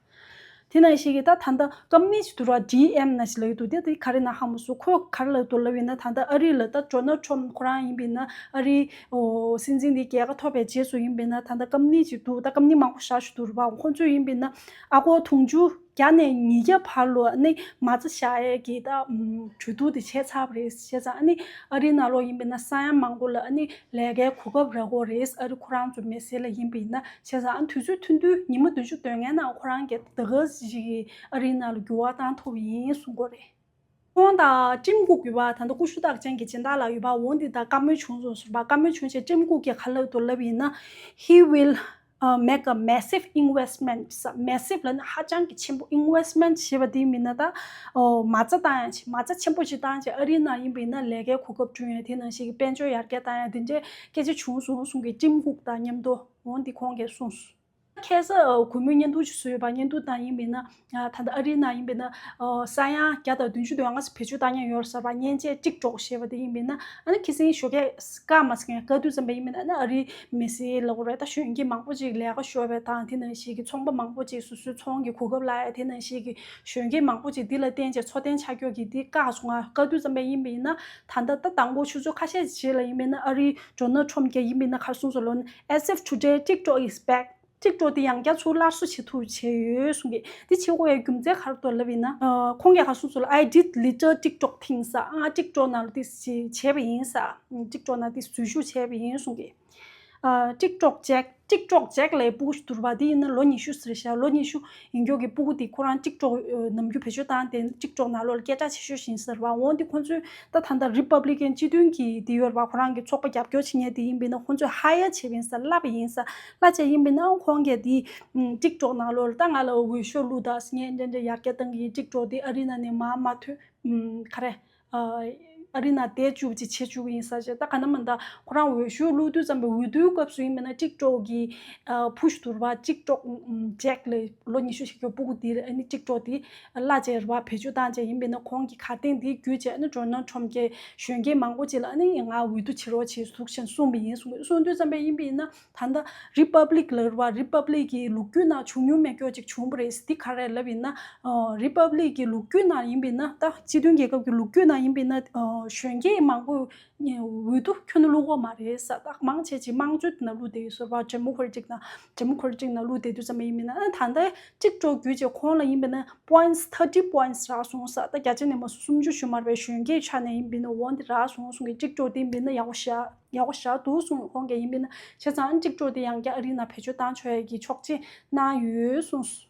དེ་ནང་ཞིག་གིས་ད་ད་ལྟ་ཀམ་ནི་ཞིག་འདུག་ར་ཌི་ཨེམ་ན་ཞིག་ལ་ཡོད་འདུག་དེ་དེ་ག་རེ་ན་ཧ་མ་སོང་། ཁོས་ག་རེ་ལབ་འདུག་ལབ་ཡིན་ན་ད་ལྟ་ཨ་རི་ལ་ད་ཌོ་ནལ་ཊམ་ཁོ་རང་ཡིན་པ་ཡིན་ན་ཨ་རི་ཨོ་སྲིད་འཛིན་འདི་རྒྱལ་ཁ་ཐོབ་པའི་རྗེས་སུ་ཡིན་པ་ཡིན་ན་ད་ལྟ་ཀམ་ནི་ཞིག་འདུག་ད་ཀམ་ནི་མང་པོ་བཞག་ཞིག་འདུག་ར་བ། ཁོ་ཚོས་ཡིན་པ་ཡིན་ན་ཨ་སྒོར་དུང་ཕྱུར་བརྒྱ་ནས་ཉིས་བརྒྱ་བར་ལོ་ནི་མ་རྩ་བཞག་ཡས་ཀྱི་ད་གྲོས་བསྡུར་དེ་བྱས་ཚར་བ་རེད། བྱས་ཙང་ཨ་ནི་ཨ་རིའི་ནང་ལོགས་ཡིན་པས་ན་ས་ཡ་མང་པོ་ལ་ཨ་ནི་ལས་ཀའི་གོ་སྐབས་རག་གི་རེད། ཨ་རི་ཁོ་རང་ཚོ་མི་སེར་ལ་ཡིན་པས་ན། བྱས་ཙང་ཨ་ནི་དུས་ཚོད་ཐུང་ཐུང་ཉི་མ་བདུན་ཅུ་དོན་ལྔའི་ནང་ཁོ་རང་གི་ད་ག་ཞིག་ཨ་རིའི་ནང་ལ་འགྱུར་བ་བཏང་ཐུབ་ཡིན་གསུང་གི་རེད། ཁོང་དང་ཊིམ་ཀུག་ཡོད་པ་ད་ལྟ་ཀུ་ཤུ་རྟགས་ཅན་གྱི་སྦྱིན་བདག་ལགས་ཡོད་པ། འོང་འདི་ད་བཀའ་མོལ་བྱུང་སོང་ཟེར་བ། བཀའ་མོལ་བྱུང་བྱས་ཊིམ་ཀུག་གིས་ག་ལབ་འདུག་ལབ་ཡིན་ན། He will uh, make a massive investment. Massive ལབ་ན་ཧ་ཅང་གི་ཆེན་པོ། Investment ཞེས་པ་དེ་མིན་ན་ད་ཨོ་མ་རྩ་བཏང་ཡང་ཆེ། མ་རྩ་ཆེན་པོ་ཞིག་བཏང་བྱས་ཨ་རིའི་ནང་ཡིན་པ་ཡིན་ན་ལས་ཀའི་གོ་སྐབས་བསྐྲུན་ཡ་དེ་ནང་བཞིན་གྱི་དཔལ་འབྱོར་ཡར་རྒྱས་བཏང་ཡ་དེ་འདྲའི་སྐད་ཆ་བྱུང་སོང་གསུང་གི། ཊིམ་ཀུག་དང་མཉམ་དུ་འོང་འདི་ཁོང་གིས་གསུངས་སོང་། ཁ་སང་གུས་མོས་བརྙན་ཐུང་ཞིག་བཟོས་ཡོད་པ། བརྙན་ཐུང་དང་ཡིན་པས་ན་ད་ལྟ་ཨ་རིའི་ནང་ཡིན་པས་ན་ས་ཡ་བརྒྱ་དང་བདུན་ཅུ་དོན་ལྔ་ཙམ་བེད་སྤྱོད་བཏང་མཁན་ཡོད་ཟེར་བ། མཉེན་ཆས་ཊིག་ཊོག་ཞེས་པ་དེ་ཡིན་པས་ན་ཨ་ནི་ཁ་སང་ཞོགས་ཀས་བཀག་མ་ཟིན་མཁན་བཀག་དུས་ཙམ་པ་ཡིན་པས་ན་ཨ་ནི་ཨ་རིའི་མི་སེར་ལ་གོ་རེད་ད་གཞོན་སྐྱེས་མང་པོ་ཅིག་ལས་ཀ་ཤོར་བའི་དང་དེ་ནང་བཞིན་གྱི་ཚོང་པ་མང་པོ་ཅིག་སོ་སོའི་ཚོང་གི་གོ་སྐབས་བརླག་ཡ་དེ་ནང་བཞིན་གྱི་གཞོན་སྐྱེས་མང་པོ་ཅིག་འདི་ལ་བརྟེན་བྱས་འཚོ་རྟེན་ཆགས་རྒྱུ་གི་འདི་བཀག་སོང་ང་། བཀག་དུས་ཙམ་པ་ཡིན་པས་ན་ད་ལྟ་ད་དང་པོ་ཆུ་ཚོད་ཁ་ཤས་ཅིག་རྗེས་ལ་ཡིན་པས་ན་ཨ་རིའི་ཌོ་ནལ་ཊམ་གྱིས་ཡིན་པས་ན་ག་རེ་གསུངས་སོང་ལབ་ན། As of today, TikTok is back. ཊིག་ཊོག་དེ་ཡང་བསྐྱར་ཚུར་སླར་གསོ་བྱེད་ཐུབ་བྱས་ཡོད་གསུང་གི། དེ་བྱེད་དགོས་ཡའི་རྒྱུ་མཚན་ག་རེ་འདུག་ལབ་ཡིན་ན། ཁོང་གིས་ག་རེ་གསུངས་སོང་ལབ། I did little TikTok things. ང་ཊིག་ཊོག་ནང་ལ་དེ་བྱས་པ་ཡིན་ས། ཊིག་ཊོག་ནང་དེ་འཛུལ་ཞུགས་བྱས་པ་ཡིན་གསུང་གི། ཊིག་ཊོག་ཇེག་ཊིག་ཊོག་ཇེག་ལབ་སྤུ་གུ་ཞིག་འདུག་ར་བ། དེ་ཡིན་ན་ལོ་ཉི་ཤུ་ཟེར་ཤག་ལོ་ཉི་ཤུ་ཡིན་མཁན་གྱི་སྤུ་གུ་དེ་ཁོ་རང་ཊིག་ཊོག་ནམ་རྒྱུན་བེད་སྤྱོད་བཏང་སྟེ་ཊིག་ཊོག་ནང་ལོགས་ལ་སྐད་གྲགས་ཆེ་ཤོས་ཤིག་ཡིན་ཟེར་བ། འོ་དེ་ཁོ་ཚོས་ད་ད་ལྟ་རི་པབ་ལི་ཀན་སྤྱི་མཐུན་གྱི་དེ་ཡོད་རེད་པ། ཁོ་རང་གི་ཚོགས་པ་རྒྱབ་སྐྱོར་བྱེད་མཁན་དེ་ཡིན་པས་ན་ཁོ་ཚོས་ཧ་ཡར་བྱས་པ་ཡིན་ས། གླ་བ་ཡིན་ས། གླ་བྱས་ཡིན་པས་ན་ཁོང་གིས་དེ་ཊིག་ཊོག་ནང་ལོགས་ལ་ད་ང་ལ་འོས་ཤོག་བླུགས་དང་ཟེར་མཁན་འདྲ་འདྲ་ཡར་རྒྱས་བཏང་གི་ཡིན། ཊིག་ཊོག་དེ་ཨ་རི་ནང་ནས་མར་མ་ཐོན་ག་རེ་ཨ་རི་ནང་བསྡད་བཅུག་ཅིག་བྱེད་བཅུག་གི་ཡིན་ས་བྱས། ད་ག་ན་མ་ད་ཁོ་རང་འོས་ཤོག་བླུགས་དུས་ཙམ་པའི་འོས་བསྡུའི་སྐབས་སུ་ཡིན་པས་ན་ཊིག་ཊོག་གི་ཕུ་ཤུ་དུར་བ་ཊིག་ཊོག་ཇེག་ལབ་ལོ་ཉི་ཤུ་ཞིག་གི་སྤུ་གུ་དེ་ཨ་ནི་ཊིག་ཊོག་དེ་གླ་བྱས་རེད་པ། བེད་སྤྱོད་བཏང་བྱས་ཡིན་པས་ན་ཁོང་གིས་གར་སྟེགས་འདི་བརྒྱུད་བྱས་ཨ་ནི་ཌོ་ནལ་ཊམ་གྱིས་གཞོན་སྐྱེས་མང་པོ་ཅིག་ལ་ཨ་ནི་ང་འོས་བསྡུ་བྱེད་རོགས་བྱེད་ཟུག་བྱས་གསུངས་པ་ཡིན་གསུངས། གསུངས་དུས་ཙམ་པ་ཡིན་པས་ན་ད་ལྟ་རི་པབ་ལིག་ལབ་རེད་པ། རི་པབ་ལིག་གི་ལོ་རྒྱུས་ནང་བྱུང་མྱོང་མེད་སྐྱོ་ཅིག་བྱུང་བ་རེད། འདི་ག་རེ་ལབ་ཡིན་ན། རི་པབ་ལིག་གི་ལོ་རྒྱུས་ནང་ཡིན་པས་ན། ད་སྤྱི་མཐུན་རྒྱལ་ཁབ་ཀྱི་ལོ་རྒྱུས་ནང་ཡིན་པས་ན་གཞོན་སྐྱེས་མང་པོ་འོས་བསྡུ་ཁྱོན་ནས་བླུག་གི་མ་རེད་ས། ད་མང་ཆེ་ཅིག་དམངས་གཙོའི་ནང་བླུག་བསྡད་ཡོད་ཟེར་བ། ཌེ་མོ་ཀེ་རེ་ཊིག་ནང་ཌེ་མོ་ཀེ་རེ་ཊིག་ནང་བླུག་བསྡད་དུས་ཙམ་པ་ཡིན་པས་ན། ད་ལྟ་ཊིག་ཊོག་བརྒྱུད་བྱས་ཁོང་ལ་ཡིན་པས་ན་པོ་ཡིན་ཊི་ཐར་ཊི་པོ་ཡིན་ཊི་རག་སོང་ས། ད་བརྒྱ་ཆ་ནས་མ་སུམ་ཅུ་ཞུ་མ་རེད་པས། གཞོན་སྐྱེས་ཆ་ནས་ཡིན་པས་ན་འོ་འདི་རག་སོང་གསུང་གི། ཊིག་ཊོག་དེ་ཡིན་པས་ན་ཡག་པོ་ཞེ་ཡག་པོ་ཞེ་དྲག་འདུག་གསུང་གི། ཁོང་གིས་ཡིན་པས་ན། བྱས་ཙང་ཊིག་ཊོག་དེ་ཡང་བསྐྱར་ཨ་རིའི་ནང་བེད་སྤྱོད་བཏང་ཆོག་ཡ་གི་ཆོག་མཆན་གནང་ཡོད་གསུངས་སོང་།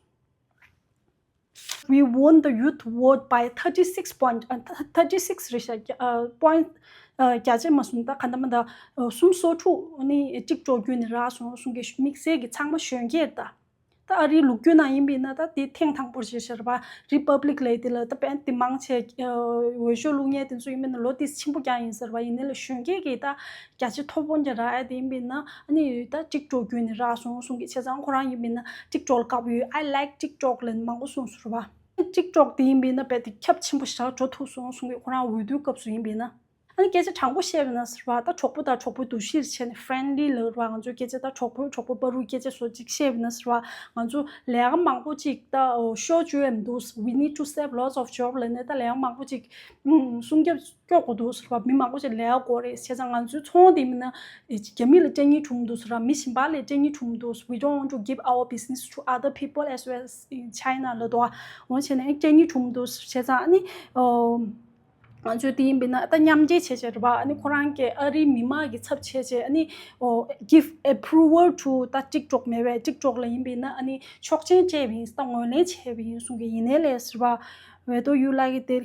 We won the youth vote by thirty six point, uh, thirty six རེད་ཤག་ཨ་པོ་ཡིན་ཊི་ཨ་བརྒྱ་ཆ་མ་སུམ། ད་ག་འདྲ་མ་འདྲ་ཨ་སུམ་སོ་དྲུག་ནི་ཊིག་ཊོག་བརྒྱུད་ནས་རག་སོང་གསུང་གི། དམིགས་བསལ་གྱི་ཚང་མ་གཞོན་སྐྱེས་རེད་ད། ད་ཨ་རིའི་ལོ་རྒྱུས་ནང་ཡིན་པས་ན་ད་དེ་ཐེངས་དང་པོ་རེད་ཤག་རེད་པ། རི་པབ་ལིག་ལབ་དེ་ལ་ད་དཔེ་དེ་མང་ཆེ་ཨ་འོས་ཤོག་བླུག་མཁན་དེ་ཚོ་ཡིན་པས་ན་ལོ་དེ་ཆེན་པོ་རྐྱང་ཡིན་ཟེར་བ་ཡིན་ནའི་ལ་གཞོན་སྐྱེས་ཀྱི་ད་བརྒྱ་ཆ་མཐོ་པོ་འདྲ་རག་ཡ་དེ་ཡིན་པས་ན། ཨ་ནི་ད་ཊིག་ཊོག་བརྒྱུད་ནས་རག་སོང་གསུང་གི། བྱས་ཙང་ཁོ་རང་ཡིན་པས་ན་ཊིག་ཊོག་ལ་དགའ་པོ་ཡོད། I like TikTok ལབ་མང་པོ་གསུངས་སོང་རེད་པ། ཊིག་ཊོག་དེ་ཡིན་པས་ན་དཔེ་དེ་ཁྱབ་ཆེན་པོ་ཞེ་དྲག་འགྲོ་ཐུབ་སོང་གསུང་གི། ཁོ་རང་འོས་བསྡུའི་སྐབས་སུ་ཡིན་པས་ན། ཨ་ནི་སྐད་ཆ་དྲང་པོ་བཤད་པ་ན་ཟེར་བ། ད་གྲོགས་པོ་དང་གྲོགས་པོའི་འདུ་ཤེས་བྱས་ནས་friendly ལབ་ར། ང་ཚོའི་སྐད་ཆ་ད་གྲོགས་པོ་གྲོགས་པོ་བར་དུ་སྐད་ཆ་བཟོ་ཅིག་བཤད་པ་ན་ཟེར་བ། ང་ཚོ་ལས་ཀ་མང་པོ་ཅིག་ད་ཤོར་བཅུག་ཡ་མི་འདུག We need to save lots of job ལབ་ནས་ད་ལས་ཀ་མང་པོ་ཅིག་ཨུམ་སྲུང་སྐྱོབ་སྐྱོབ་དགོས་འདུག་ཟེར་བ། མི་མང་པོ་ཅིག་ལས་ཀ་དགོས་རེད། བྱས་ཙང་ང་ཚོའི་ཚོང་དེ་མིན་ན་རྒྱ་མི་ལ་སྤྲད་སྙིང་བྲོ་མི་འདུག་ཟེར་བ། མི་གཞན་པ་ལ་སྤྲད་སྙིང་བྲོ་མི་འདུག We don't want to give our business to other people as well as in China ལབ་འདུག་འོ་བྱས་ནས་སྤྲད་སྙིང་བྲོ་མི་འདུག་བྱས་ཙང་ཨ་ནི་ཨོ། ང་ཚོས་དེ་ཡིན་པས་ན་ད་མཉམ་འབྲེལ་བྱས་བྱས་རེད་པ། ཨ་ནི་ཁོ་རང་གིས་ཨ་རིའི་མི་མང་གི་ཚབ་བྱས་བྱས་ཨ་ནི་ཨོ་give approval to ད་ཊིག་ཊོག་མེད་པས། ཊིག་ཊོག་ལ་ཡིན་པས་ན་ཨ་ནི་ཆོག་མཆན་སྤྲད་པ་ཡིན། ད་ངོས་ལེན་བྱས་པ་ཡིན་གསུང་གི། ཡིན་ནའི་ལས་ཟེར་བ། Whether you like it དེ་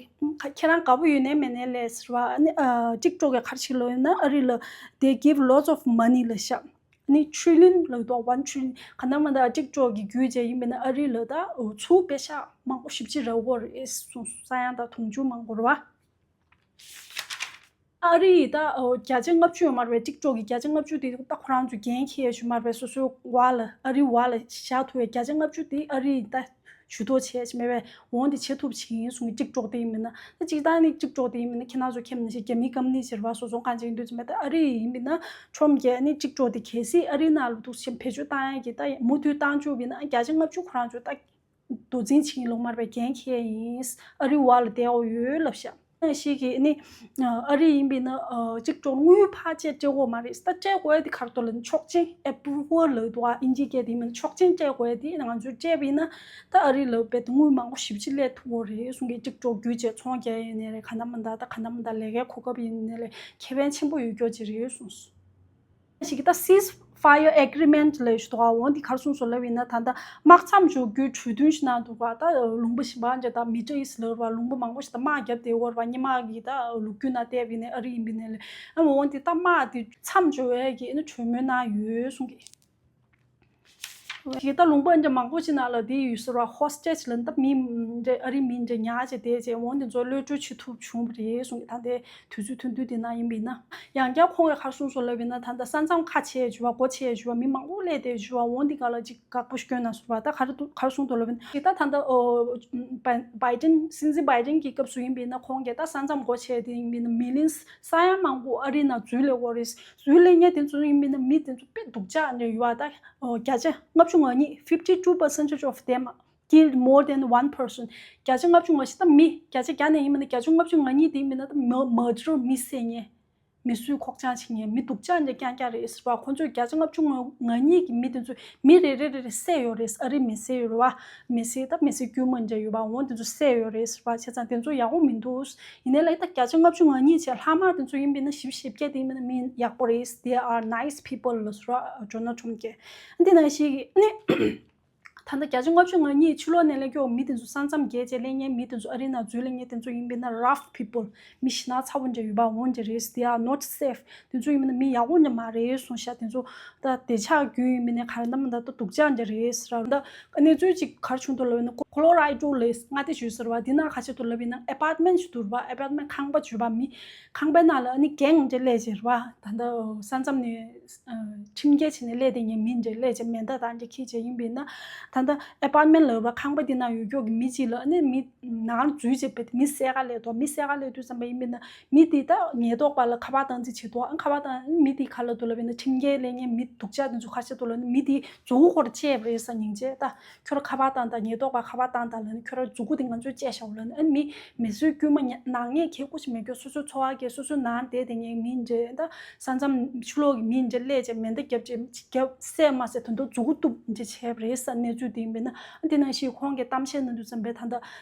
ཁྱེད་རང་དགའ་པོ་ཡོད་ནའི་མེད་ནའི་ལས་ཟེར་བ། ཨ་ནི་ཨ་ཊིག་ཊོག་གིས་ག་རེ་བྱེད་ལབ་ཡིན་ན་ཨ་རི་ལ་they give lots of money ལབ་ཤག་ནི་ཆུ་ལིན་ལབ་འདུག one trillion། ག་ན་མ་ད་གཅིག་ལྕོགས་ཀྱི་རྒྱུ་བྱས་ཡིན་པས་ན་ཨ་རི་ལ་ད་ཚུར་པེ་ཤ་མང་པོ་ཞེ་པོ་ཅིག་རག་གི་ཡོད་རེད་གསུངས་སོང་། ས་ཡ་ད་དུང་ཕྱུར་མང་པོ་རེད་བ། ཨ་རི་ཡི་ད་ཨོ་བརྒྱ་ཆ་ལྔ་བཅུ་ཡོད་མ་རེད་པས། གཅིག་ལྕོགས་ཀྱི་བརྒྱ་ཆ་ལྔ་བཅུ་དེ་ད་ཁོ་རང་ཚོ་འགན་འཁྱེར་ཡོད་མ་རེད་པས། སོ་སོའི་བར་ལ་ཨ་རི་བར་ལ་བཞག་ཐུབ་པའི་བརྒྱ་ཆ་ལྔ་བཅུ་དེ་ཨ་རི་ཡི་ད་ཇུས་གཏོགས་བྱས་ཤིག་མེད་པས། འོང་དེ་བྱེད་ཐུབ་ཅིག་ཡིན་གསུང་གི། གཅིག་ལྕོགས་དེ་ཡིན་མིན་ན་ད་གཅིག་ད་ནི་གཅིག་ལྕོགས་དེ་ཡིན་མིན་ན་ཁྱེད་རང་ཚོ་མཁྱེན་ནི་ཞིག་རྒྱ་མིའི་ཀམ་ནི་ཟེར་བ་སོ་སོ་གང་ཅིག་ཡིན་དུས་ཙམ་པ་ད་ཨ་རི་ཡིན་མིན་ན་ཁྲོམ་རྒྱག་ནི་གཅིག་ལྕོགས་དེ་གལ་སྲིད་ཨ་རི་ནང་ལ་འདུག་ཞིག་བེད་སྤྱོད་བཏང་ཡ་གི་ད་མུ་མཐུད་བཏང་བཅུག་པ་ཡིན་ན་བརྒྱ་ཆ་ལྔ་བཅུ་ཁོ་རང་ཚོ་ད། མདོ་འཛིན་ཆིང་ལོག་མར་བའི་འགན་འཁྱེར་ཡིན། ཨ་རི་བ་ལ་བསྡད་འོ་ཡོད་ལབ་ཤག་ཞིག་གིས་ནི་ཨ་རི་ཡིན་པས་ན་གཅིག་ཀྱང་དངུལ་ཕར་སྤྲད་སྤྲད་དགོས་མ་རེད། ད་སྤྲད་དགོས་ཡ་དེ་ག་རེ་ལབ་ན་ཆོག་མཆན་approval ལབ་འདུག་ཨ། ཨིན་ཇི་སྐད་དེ་མིན་ཆོག་མཆན་སྤྲད་དགོས་ཡ་དེ་ང་ཚོས་སྤྲད་པས་ན་ད་ཨ་རི་ལ་བས་དངུལ་མང་པོ་ཞེ་པོ་ཅིག་སླེབས་ཐུབ་འོ་རེད་གསུང་གི། གཅིག་ཀྱང་རྒྱུ་བྱས་ཚོང་རྒྱག་ཡིན་ནའི་རེད། ག་ན་མ་ད་ད་ག་ན་མ་ད་ལས་ཀའི་གོ་སྐབས་ཡིན་ནའི་རེད། ཁེ་ཕན་ཆེན་པོ་ཡོད་རྒྱུ་ཅིག་རེད་གསུངས་སོང་། ཞིག་ད་ceasefire agreement ལབ་ཞུ་དོ། འོ་འདི་གར་སོང་སོ་ལབ་ཡིན་ན་ད་ལྟ་དམག་མཚམས་འཇོག་རྒྱུའི་གྲོས་མཐུན་ཞིག་གནང་འདུག་ག་ད་ལུང་པ་གཞན་པ་འདྲ་ད་Middle East ལབ་ར་ལུང་པ་མང་པོ་ཞིག་ད་དམག་བརྒྱབ་བསྡད་ཡོད་ར། སྔོན་མ་གི་ད་ལོ་རྒྱུས་ནང་བལྟས་པ་ཡིན་ན་ཨ་རི་ཡིན་པ་ཡིན་ན་ལས་ཨ་འོ་འདི་ད་དམག་དེ་མཚམས་འཇོག་ཡས་ཀྱི་ཨ་ནི་གྲོས་མོལ་གནང་ཡོད་གསུང་གི། ཞིག་ད་ལུང་པ་འདྲ་མང་པོ་ཞིག་ནང་ལ་དེ་ཡོད་ཟེར་བ། hostage ལ་ད་མི་འདྲ་ཨ་རི་མི་འདྲ་ཉར་བྱས་བསྡད་བྱས་འོ་འདི་ཚོ་གློད་བཀྲོལ་བྱེད་ཐུབ་བྱུང་བ་རེད་གསུང་གི། ད་ལྟའི་དུས་ཚོད་ཐུང་ཐུང་དེ་ནང་ཡིན་པ་ཡིན་ན། ཡང་བསྐྱར་ཁོང་གིས་ག་རེ་གསུངས་སོང་ལབ་ཡིན་ན་ད་ལྟ་ས་མཚམས་ཁ་ཕྱེ་ཞུ་བ་སྒོ་ཕྱེ་ཞུ་བ་མི་མང་པོ་སླེབས་བསྡད་ཞུ་བ། འོ་འདི་ག་ལ་ཅིག་དགག་པ་ཞིག་བསྐྱོན་གནང་སོང་བ། ད་ག་རེ་འདུག་ག་རེ་གསུངས་འདུག་ལབ་ཡིན་ན་ད་ད་ལྟ་ཨོ་Biden སྲིད་འཛིན་Biden གྱི་སྐབས་སུ་ཡིན་པ་ཡིན་ན་ཁོང་གིས་ད་ས་མཚམས་སྒོ་ཕྱེ་དེ་ཡིན་པ་ཡིན་ན་millions ས་ཡ་མང་པོ་ཨ་རི་ནང་འཛུལ་སླེབས་ཡོད་རེད། འཛུལ་སླེབས་མཁན་དེ་ཚོ་ཡིན་པ་ཡིན་ན་མི་དེ་ཚོ་དཔེ་སྡུག་ཅག་འདྲ་ཡོད་བ། ད་ཨོ་བརྒྱ་ཆ་ལྔ་བཅུ་ང་གཉིས fifty two percentage of them killed more than one person. བརྒྱ་ཆ་ལྔ་བཅུ་ང་བཞི་ད་མི་བརྒྱ་ཆ་བརྒྱ་ནས་ཡིན་མིན་ན་བརྒྱ་ཆ་ལྔ་བཅུ་ང་གཉིས་དེ་ཡིན་མིན་ན་ད་mur- murderer མི་བསད་མཁན། མི་གསོད་ཁོག་བཅངས་བྱེད་མཁན་མི་སྡུག་ཅག་འདྲ་རྐྱང་རྐྱང་རེད་ཟེར་བ། ཁོ་ཚོས་བརྒྱ་ཆ་ལྔ་བཅུ་ང་གཉིས་ཀྱི་མི་དེ་ཚོ་མི་རེ་རེ་རེ་རེ་བསད་ཡོད་རེད། ཨ་རི་མི་སེར་ཡོད་རེད་བ། མི་སེར་ད་མི་སེར་དཀྱུས་མ་འདྲ་ཡོད་བ། འོ་དེ་ཚོ་བསད་ཡོད་རེད་ཟེར་བ། བྱས་ཙང་དེ་ཚོ་ཡག་པོ་མི་འདུག་ཡིན་ནའི་ལ་ད་བརྒྱ་ཆ་ལྔ་བཅུ་ང་གཉིས་བྱས་ལྷག་མ་དེ་ཚོ་ཡིན་པས་ན་བཞི་བཅུ་ཞེ་བརྒྱད་དེ་ཡིན་པས་ན་མི་ཡག་པོ་རེད། They are nice people ལ་ཟེར་བ་ཇོ་ནལ་ཁྲོམ་གྱིས། འདི་ནང་བཞིན་ནི། ད་ལྟ་བརྒྱ་ཆ་ལྔ་བཅུ་ང་གཉིས་ཕྱི་ལོགས་ནས་སླེབས་ཀྱོག་མི་དེ་ཚོ་ས་མཚམས་བརྒལ་བྱས་སླེབས་མཁན་མི་དེ་ཚོ་ཨ་རི་ནང་འཛུལ་སླེབས་མཁན་དེ་ཚོ་ཡིན་པས་ན་rough people མི་ཞེ་ན་ཚ་པོ་འདྲ་ཡོད་པ་འོང་འདྲ་རེད། They are not safe དེ་ཚོ་ཡིན་པས་ན་མི་ཡག་པོ་འདྲ་མ་རེད་གསུངས་ཤག་དེ་ཚོ་ད་བདེ་འཇགས་རྒྱུ་ཡིན་པས་ན་ག་རེ་ན་མ་ད་ད་སྡུག་ཅག་འདྲ་རེད་ཟེར་བ། ད་གནས་ཚུལ་ཅིག་ག་རེ་བྱུང་འདུག་ལབ་ན་Colorado ལ་མངའ་སྡེ་ཞུ་ཟེར་བ་འདི་ནང་ག་ཅིག་འདུག་ལབ་ཡིན་ན་apartment ཞིག་འདུག་པ། apartment ཁང་པ་ཞུ་བ་མི་ཁང་པའི་ནང་ལ་ཨ་ནི་gang འདྲ་སླེབས་ཟེར་བ། ད་ལྟ་ས་མཚམས་ནས། ཁྲིམས་འགལ་བྱས་ནས་སླེབས་བསྡད་མཁན་མི་འདྲ་སླེབས་བྱས་མེ་མདའ་དང་འདྲ་འཁྱེར་བྱས་ཡིན་པས་ན། ད་ལྟ་apartment ལབ་པ་ཁང་པ་འདི་ནང་ཡོད་ཀྱོག་གི་མི་གཅིག་ལ་ཨ་ནི་མི་ནང་འཛུལ་བྱས་པའི་མི་བསད་ག་སླེབས་འདུག་མི་བསད་ག་སླེབས་དུས་ཙམ་པ་ཡིན་པས་ན་མི་དེ་ད་ཉེན་རྟོག་པ་ལ་ཁ་པར་བཏང་རྩིས་བྱེད་འདུག་ཨ་ཁ་པར་བཏང་མི་དེ་ག་ལབ་འདུག་ལབ་པས་ན་ཁྲིམས་འགལ་སླེབས་མཁན་མི་སྡུག་ཅག་དེ་ཚོ་ག་རེ་བྱས་འདུག་ལབ་ན་མི་དེ་མཛུ་གུ་ཁོ་ར་བཅད་པ་རེད་ས་སྙིང་རྗེ་ད། ཁྱོད་ར་ཁ་པར་བཏང་དང་ཉེན་རྟོག་པ་ཁ་པར་བཏང་དང་ལབ་ནས་ཁྱོད་ར་མཛུ་གུ་དེ་ང་ཚོས་བཅད་བཞག་ལབ་ནས་ཨ་ནི་མི་མི་གསོད་དཀྱུས་མ་ཉ་ནག་ཉེས་གལ་ཁུ་ཞིག་མེད་ཀྱོག་སོ་སོའི་འཚོ་བ་སྐྱེལ་སོ་སོའི་ནང་བསྡད་དེ་ངའི་མི་འདྲེ་ད་ས་མཚམས་ཕྱི་ལོགས་ཀྱི་མི་འདྲེ་སླེབས་བྱས་མེ་མདའ་བརྒྱབ་བྱས་བརྒྱབ་བསད་མ་བསད་དོན་དུ་མཛུ་གུ་གཏུབ་འདྲེ་བྱས་པ་རེད་ས་གནས་ཚུལ་དེ་ཡིན་པས་ན་ཨ་དེ་ནང་བཞིན་ཁོང་གིས་གཏམ་བཤད་གནང་དུས་ཙམ་པས་ད་ལྟ་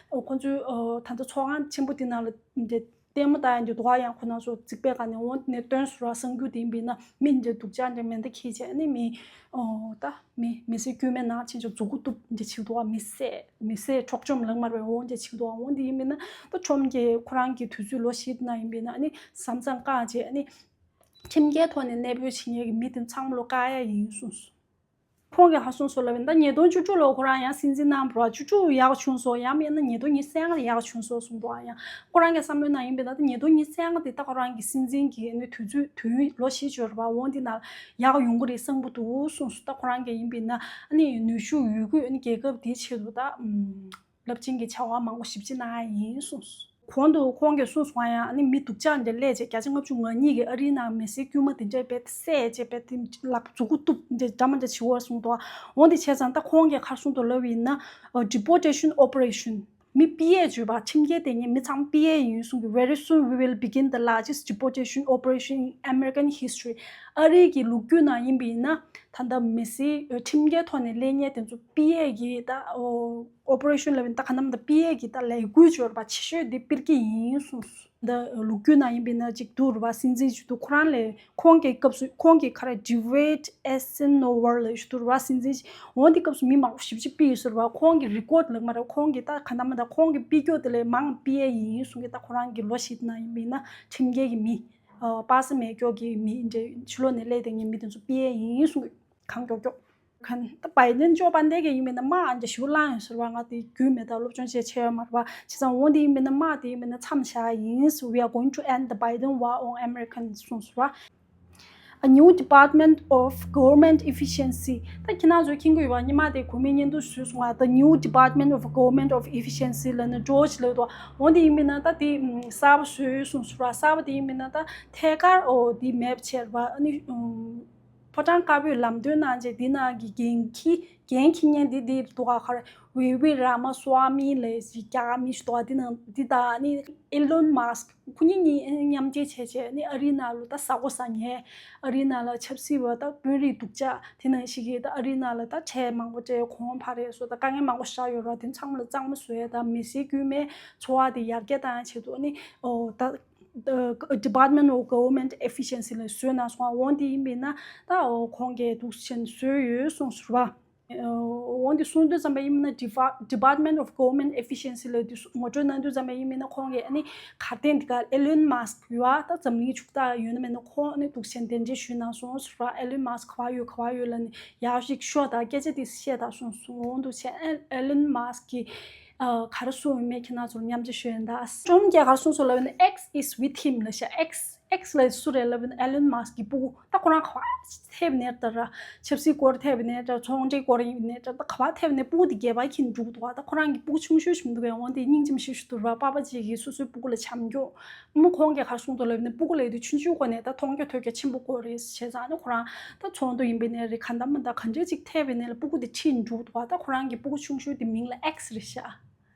ཁོང་ཚོའི་ད་ལྟ་ཚོགས་ཁང་ཆེན་པོ་དེ་ནང་ལ་འདྲེ། ལྟད་མོ་ལྟ་ཡང་འདི་དོ་ཡང་ཁོ་ན་ཚོ་རྩིག་པའི་སྒང་ནས་འོང་ནས་སྟོན་ཟུར་བ་གསང་རྒྱུ་དེ་ཡིན་པས་ན་མི་འདྲ་སྡུག་ཅག་འདྲ་མེ་མདའ་འཁྱེར་བྱས་ནི་མི་ཨོ་ད་མི་མི་སེར་དཀྱུས་མའི་ནང་ཕྱིན་ཆོག་མཛུ་གུ་གཏུབ་འདྲ་བྱེད་དོ་མི་བསད་མི་བསད་འཕྲོག་བཅོམ་ལབ་མ་རེད་འོང་འདྲ་བྱེད་དོ་འོང་འདི་ཡིན་པས་ན་ད་ཁྲོམ་གྱི་ཁོ་རང་གི་དུས་ཚོད་ལོ་བཞི་ནང་ཡིན་པས་ན་ནི་ས་མཚམས་བཀག་བྱས་ནི་ཁྲིམས་འགལ་ཐོག་ནས་གནས་སྤོས་བྱེད་མཁན་གྱི་མི་དེ་ཚང་མ་ལོ་བཀག་ཡ་ཡིན་གསུངས་སོང་། ཁོང་གིས་ཧ་སོང་སོ་ལབ་ཡིན་ད་ཉིས་སྟོང་བཅུ་དྲུག་ལོ་ཁོ་རང་ཡང་སྲིད་འཛིན་གནང་བ་རེད་བ། བཅུ་དྲུག་ཡག་བྱུང་སོང་ཡང་མིན་ན་ཉིས་སྟོང་ཉི་ཤུ་རྩ་ལྔ་ཡག་བྱུང་སོང་གསུངས་འདུག་ཨ་ཡང་ཁོ་རང་གི་བསམ་བློའི་ནང་ཡིན་པས་ན་ད་ཉིས་སྟོང་ཉི་ཤུ་རྩ་ལྔ་དེ་ད་ཁོ་རང་གི་སྲིད་འཛིན་གྱི་ནི་དུས་ཚོད་དུས་ཡུན་ལོ་བཞི་བཅུ་རེད་བ་འོང་འདི་ན་ཡག་ཡོང་གི་རེད་བསམ་གྱི་འདུག་གསུངས་སོང་ད་ཁོ་རང་གིས་ཡིན་པས་ན་ཨ་ནི་ནུས་ཤུགས་ཡོད་རྒུས་ཨ་ནི་རྒྱལ་ཁབ་དེའི་ཆེད་དུ་ད་རླབས་ཆེན་གྱི་བྱ་བ་མང་པོ་ཞིབ་ཕྱི་གནང་ཡ་ཡིན་གསུངས་སོང་། གོང་དུ་ཁོང་གིས་གསུངས་སོང་ཡང་ཨ་ནི་མི་སྡུག་ཅག་འདྲ་སླེབས་བྱས་བརྒྱ་ཆ་ལྔ་བཅུ་ང་གཉིས་ཀྱིས་ཨ་རིའི་ནང་མི་སེར་དཀྱུས་མ་དེ་འདྲ་བས་བསད་བྱས་བས་དེ་ལག་མཛུ་གུ་གཏུབ་འདྲ་འདྲ་མ་འདྲ་བྱེད་འོར་གསུངས་འདུག་འོང་དེ་བྱས་ཙང་ད་ཁོང་གིས་ག་རེ་གསུངས་འདུག་ལབ་ཡིན་ན་deportation operation མི་སྤེལ་ཡས་བྱོས་པ་ཁྲིམས་འགལ་དེ་ངས་མི་ཚང་སྤེལ་ཡས་ཡིན་གསུངས་ཀྱི། Very soon we will begin the largest deportation operation in American history. ཨ་རིའི་གི་ལོ་རྒྱུས་ནང་ཡིན་པ་ཡིན་ན་ད་ལྟ་མི་སེར་ཁྲིམས་འགལ་ཐོག་ནས་སླེབས་མཁན་དེ་ཚོ་སྤེལ་ཡས་ཀྱི་ད་ཨོ་operation ལབ་ཡིན་ད་ག་ནམ་ད་སྤེལ་ཡས་ཀྱི་ད་ལས་འགུལ་བྱོས་པ་ཆེ་ཤོས་དེ་སྤེལ་གྱི་ཡིན་གསུངས། ད་ལོ་རྒྱུས་ནང་ཡིན་པས་ན་ཅིག་འདུག་རེད་བ། སྲིད་འཛིན་ཞིག་འདུག་ཁོ་རང་ལས་ཁོང་གི་སྐབས་སུ་ཁོང་གི་ཁ་ར་Dwight Eisenhower ལབ་ཞིག་འདུག་རེད་བ། སྲིད་འཛིན་ཞིག་འོང་དེ་སྐབས་སུ་མི་མང་པོ་ཞེ་པོ་ཅིག་ཕུད་ཡོད་ཟེར་བ། ཁོང་གི་རི་ཀོཌ་ལབ་མ་རེད། ཁོང་གི་ད་ག་ནམ་ད་ཁོང་གི་ཕུད་རྒྱུ་དེ་ལས་མང་ཕུད་ཡས་ཡིན་གསུང་གི། ད་ཁོ་རང་གི་ལོ་ཞིག་ནང་ཡིན་པས་ན་ཁྲིམས་འགལ་གྱི་མི་ པ་སེ་མེད་ཀྱོག་གི་མི་འདྲ་ཕྱི་ལོགས་ནས་སླེབས་དེ་ངའི་མི་དེ་ཚོ་པི་ཨེ་ཡིན་གསུང་གི་གང་མགྱོགས་མགྱོགས། ད་བའི་ཌེན་ཅོ་བན་དེ་གི་ཡིན་མིན་ན་དམག་ཨ་འདྲ་ཞུ་ལང་ཡོད་ཟེར་བ། ང་དེ་རྒྱུས་མེད། ད་སློབ་སྦྱོང་བྱས་བྱས་ཡོད་མ་རེད་བ། བྱས་ཙང་འོ་དེ་ཡིན་མིན་ན་དམག་དེ་ཡིན་མིན་ན་མཚམས་བཞག་ཡིན་ཟེར། We are going to end the Biden war on Americans གསུངས་ཟེར་བ། A new Department of Government Efficiency. ད་ཁྱེད་རང་ཚོས་མཁྱེན་གྱི་ཡོད་པ། ཉི་མ་དེ་གོ་མིན་སྙན་ཐོ་ཞུས་སོང་ང་། The new Department of Government of Efficiency ལབ་ནས་ཇོར་ཇི་ལབ་འདུག་འོ་དེ་ཡིན་མིན་ན་ད་དེ་གསར་པ་བཟོས་གསུངས་ཟེར་བ། གསར་པ་དེ་ཡིན་མིན་ན་ད་ཐད་ཀར་འོ་དེ་མེད་པ་བྱས་རེད་བ། ཨ་ནི་ཕོ་བྲང་དཀར་པོས་ལམ་སྟོན་གནང་རྗེས་དེ་ནང་གི་འགན་འཁྱེར་འགན་འཁྱེར་མཁན་དེ་དེ་རེད་འདུག་ག་ག་རེ། ཝི་ཝི་ར་མ་སུ་ཝ་མི་ལབ་ཞིག་རྒྱ་གར་མི་ཞིག་འདུག་ག་དེ་ནང་དེ་དང་ཨ་ནི་ཨེ་ལོན་མཱ་སི་ཁི། ཁོ་གཉིས་གཉིས་མཉམ་འབྲེལ་བྱས་བྱས་ནི་ཨ་རིའི་ནང་ལ་ད་ཟ་གོ་ཟ་མཁན། ཨ་རིའི་ནང་ལ་ཆབ་སྲིད་པ་ད་དཔོན་རིགས་སྡུག་ཅག་དེ་ནང་ཞིག་གིས་ད་ཨ་རིའི་ནང་ལ་ད་ཁྲལ་མང་པོ་སྤྲད། གོང་འཕར་རེད་སོགས་ད་དཀའ་ངལ་མང་པོ་ཞིག་ཡོད་ར། དེ་ཚང་མ་ལ་གཙང་མ་བཟོ་ཡས་དང་མི་སེར་དཀྱུས་མའི་འཚོ་བ་དེ་ཡར་རྒྱས་བཏང་ཡས་ཆེད་དུ་ནི་ཨོ་ད་Department of Government Efficiency ལབ་བཟོས་གནང་སོང་། འོ་དེ་ཡིན་པས་ན་ད་ཁོང་གིས་འདུག་སེ་བཟོས་ཡོད་གསུངས་སོང་བ། འོ་འདི་གསུང་དུས་ཙམ་པ་ཡིན་ན་Depa- Department of Government Efficiency ལབ་འདི་ངོ་སྤྲོད་གནང་དུས་ཙམ་པ་ཡིན་ན་ཁོང་གིས་ཨ་ནི་གར་སྟེང་འདི་ག་ཨེ་ལོན་མཱ་སི་ཁི་ཡོད་ཨ། ད་འཛམ་གླིང་ཕྱུག་བདག་ཡོད་ན་མེད་ན་ཁོང་ཨ་ནི་འདུག་སེ་གདན་འདྲེན་ཞུས་གནང་སོང་ཟེར་བ། ཨེ་ལོན་མཱ་སི་ཁི་ག་པར་ཡོད་ག་པར་ཡོད་ལབ་ནས་ཡག་ཞིག་ཤོག་དང་སྐད་ཆ་དེ་བཤད་དང་གསུངས་སོང་། འོ་འདུག་སེ་ཨེ་ཨེ་ལོན་མཱ་སི་ཁི་གིས་ག་རེ་གསུངས་ཡོད་མེད་ཁྱེད་རང་ཚོར་མཉམ་སྤྱོད་ཞུ་ཡིན་ད། ཀྲོམ་གྱིས་ག་རེ་གསུངས་སོང་ལབ་ན། X is with him ལབ་ཤག X X ལ་སུ་རེད་ལབ་ན་ཨེ་ལོན་མཱ་སི་ཁི་གི་སྤུ་གུ། ད་ཁོ་རང་ག་པར་ཐེབས་ནས་ད་ར། ཆབ་སྲིད་སྐོར་ཐེབས་ནས་ད་ར། ཚོང་འབྲེལ་སྐོར་ཡིན་ནས་ད་ར། ད་ག་པར་ཐེབས་ནས་སྤུ་གུ་དེ་སྒལ་པར་འཁྱེར་འགྲོ་གི་འདུག་ག་ད་ཁོ་རང་གི་སྤུ་གུ་ཆུང་ཤོས་ཤིག་མི་འདུག་གས། འོ་དེ་སྙིང་རྗེ་མོ་ཞེ་པོ་ཞིག་འདུག་ར། པ་ཕ་གཅིག་གིས་སོ་སོའི་སྤུ་གུ་ལ་བྱམས་སྐྱོང་། མོ་ཁོང་གིས་ག་རེ་གསུངས་འདུག་ལབ་ན་སྤུ་གུ་ལབ་དུས་ཆུང་ཆུང་སྒང་ནས་ད་མཐོང་རྒྱ་ཐོས་རྒྱ་ཆེན་པོ་དགོས་རེད་བྱས་ཙང་ནི་ཁོ་རང་ད་ཚོགས་འདུ་ཡིན་པ་ཡིན་ནའི་རེད། གང་ལྟར་མ་ལྟར་ག་འདྲས་ཅིག་ཐེབས་པ་ཡིན་ནའི་ལ་སྤུ་གུ་དེ་ཁྲིད་འགྲོ་གི་འདུག་ག་ད་ཁོ་རང་གི་སྤུ་གུ་ཆུང་ཤོས་དེ་མིང་ལ་X རེད་ཤག་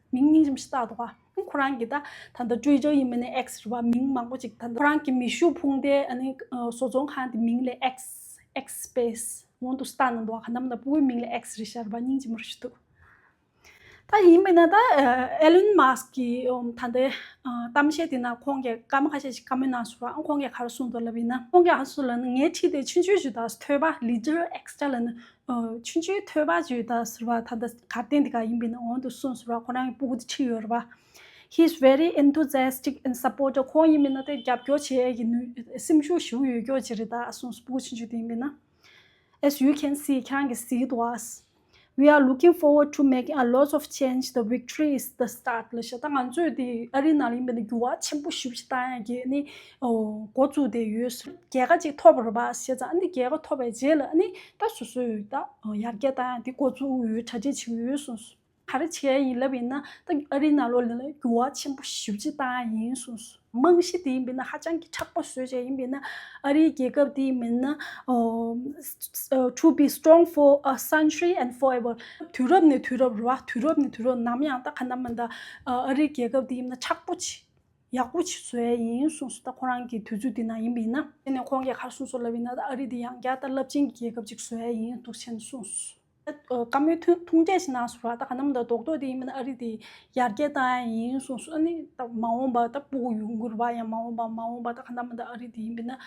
མིང་སྙིང་རྗེ་མོ་ཞིག་བཏགས་འདུག་ག་ཁོ་རང་གིས་ད་ད་ལྟ་Twitter ཡིན་པ་ཡིན་ནའི་X རེད་བ། མིང་མང་པོ་ཅིག་ད་ལྟ་ཁོ་རང་གི་མེ་ཤུགས་འཕུར་མདེལ་ཨ་ནི་བཟོ་ཚོང་ཁང་དེ་མིང་ལ་X X Space འོ་འདུག་སེ་བཏགས་གནང་འདུག་ག་གང་ལྟར་མ་ལྟར་སྤུ་གུའི་མིང་ལ་X རེད་ཤག་རེད་བ། སྙིང་རྗེ་མོ་རེད་ཞིག་འདུག་ད་ཡིན་མིན་ན་ད་ཨེ་ལོན་མཱ་སི་ཁི་གི་ད་ལྟའི་གཏམ་བཤད་དེ་ནང་ཁོང་གིས་སྐར་མ་ཁ་ཤས་ཤིག་བཀའ་མོལ་གནང་སོང་ར། ཁོང་གིས་ག་རེ་གསུངས་འདུག་ལབ་ཡིན་ན། ཁོང་གིས་ག་རེ་གསུངས་ལབ་ན། ངའི་ཁྲིད་དེ་ཆུང་ཆུང་ཞིག་ད་ཐོས་པ། Little Extra ལབ་ན་ཆུང་ཆུང་ཐོས་པ་ཞིག་ད་ཟེར་བ། ད་ལྟ་གར་སྟེང་དེ་ག་ཡིན་པས་ན་འོ་འདུག་གསུངས་ཟེར་བ། ཁོ་རང་གི་སྤུ་གུ་དེ་ཁྲིད་ཡོད་རེད་བ། He is very enthusiastic and supportive. ཁོང་ཡིན་མིན་ན་དེ་རྒྱབ་སྐྱོར་བྱེད་ཡས་ཀྱི་ནུས་སེམས་ཤུགས་ཞེ་པོ་ཡོད་ཀྱོག་ཅིག་རེད་ད་གསུངས། སྤུ་གུ་ཆུང་ཆུང་དེ་ཡིན་མིན་ན། As you can see ཁྱེད་རང་གིས་གཟིགས་འདུག་ག We are looking forward to making a lot of change. The victory is the start ལབ་ཤག་ད་ང་ཚོས་དེ་ཨ་རིའི་ནང་ལ་ཡིན་པ་ན་འགྱུར་བ་ཆེན་པོ་ཞེ་པོ་ཞིག་བཏང་ཡག་གི་ནི་འོ་འགོ་བཙུགས་བསྡད་ཡོད། རྒྱལ་ཁ་ཅིག་ཐོབ་པ་རེད་པ་བྱས་ཙང་ཨ་ནི་རྒྱལ་ཁ་ཐོབ་པའི་རྗེས་ལ་ཨ་ནི་ད་སོ་སོའི་ད་ཡར་རྒྱས་བཏང་ཡག་དེ་འགོ་བཙུགས་ཡོད། གྲ་སྒྲིག་བྱེད་ཡོད་གསུངས་སོང་། ག་རེ་བྱས་ཡིན་ལབ་ཡིན་ན་ད་ཨ་རིའི་ནང་ལོགས་ལ་འགྱུར་བ་ཆེན་པོ་ཞེ་པོ་ཅིག་བཏང་ཡག་ཡིན་གསུངས་སོང་། རྨང་གཞི་དེ་ཡིན་པས་ན་ཧ་ཅང་གི་མཁྲེགས་པོ་བཟོས་བྱས་ཡིན་པས་ན་ཨ་རིའི་རྒྱལ་ཁབ་དེ་ཡིན་པས་ན་ཨོ། To be strong for a century and forever. དུས་རབས་ནས་དུས་རབས་རེད་བ། དུས་རབས་ནས་དུས་རབས་ནམ་ཡང་ད་ག་ནམ་མ་ད་ཨ་རིའི་རྒྱལ་ཁབ་དེ་ཡིན་ན་མཁྲེགས་པོ་ཆེ་ཡག་པོ་ཆེ་བཟོ་ཡག་ཡིན་གསུངས་སོང་། ད་ཁོ་རང་གི་དུས་ཚོད་དེ་ནང་ཡིན་པས་ན། དེ་ནས་ཁོང་གིས་ག་རེ་གསུངས་སོང་ལབ་ཡིན་ན་ད་ཨ་རི་དེ་ཡང་བསྐྱར་ད་རླབས་ཆེན་གྱི་རྒྱལ་ཁབ་ཅིག་བཟོ་ཡག་ཡིན་འདུག་ཅེས་གསུངས་སོང་། བཀའ་མོལ་ཐུང་ཐུང་གྲས་ཤིག་གནང་སོང་ར། ད་ག་ནམ་ད་རྡོག་རྡོག་དེ་ཡིན་མིན་ན་ཨ་རི་དེ་ཡར་རྒྱས་བཏང་ཡག་ཡིན་གསུངས་སོང་། ཨ་ནི་ད་མ་འོངས་པ་ད་སྤུ་གུ་ཡོང་གི་རེད་པ། ཡང་མ་འོངས་པ་མ་འོངས་པ་ད་ག་ནམ་ད་ཨ་རི་དེ་ཡིན་མིན་ན་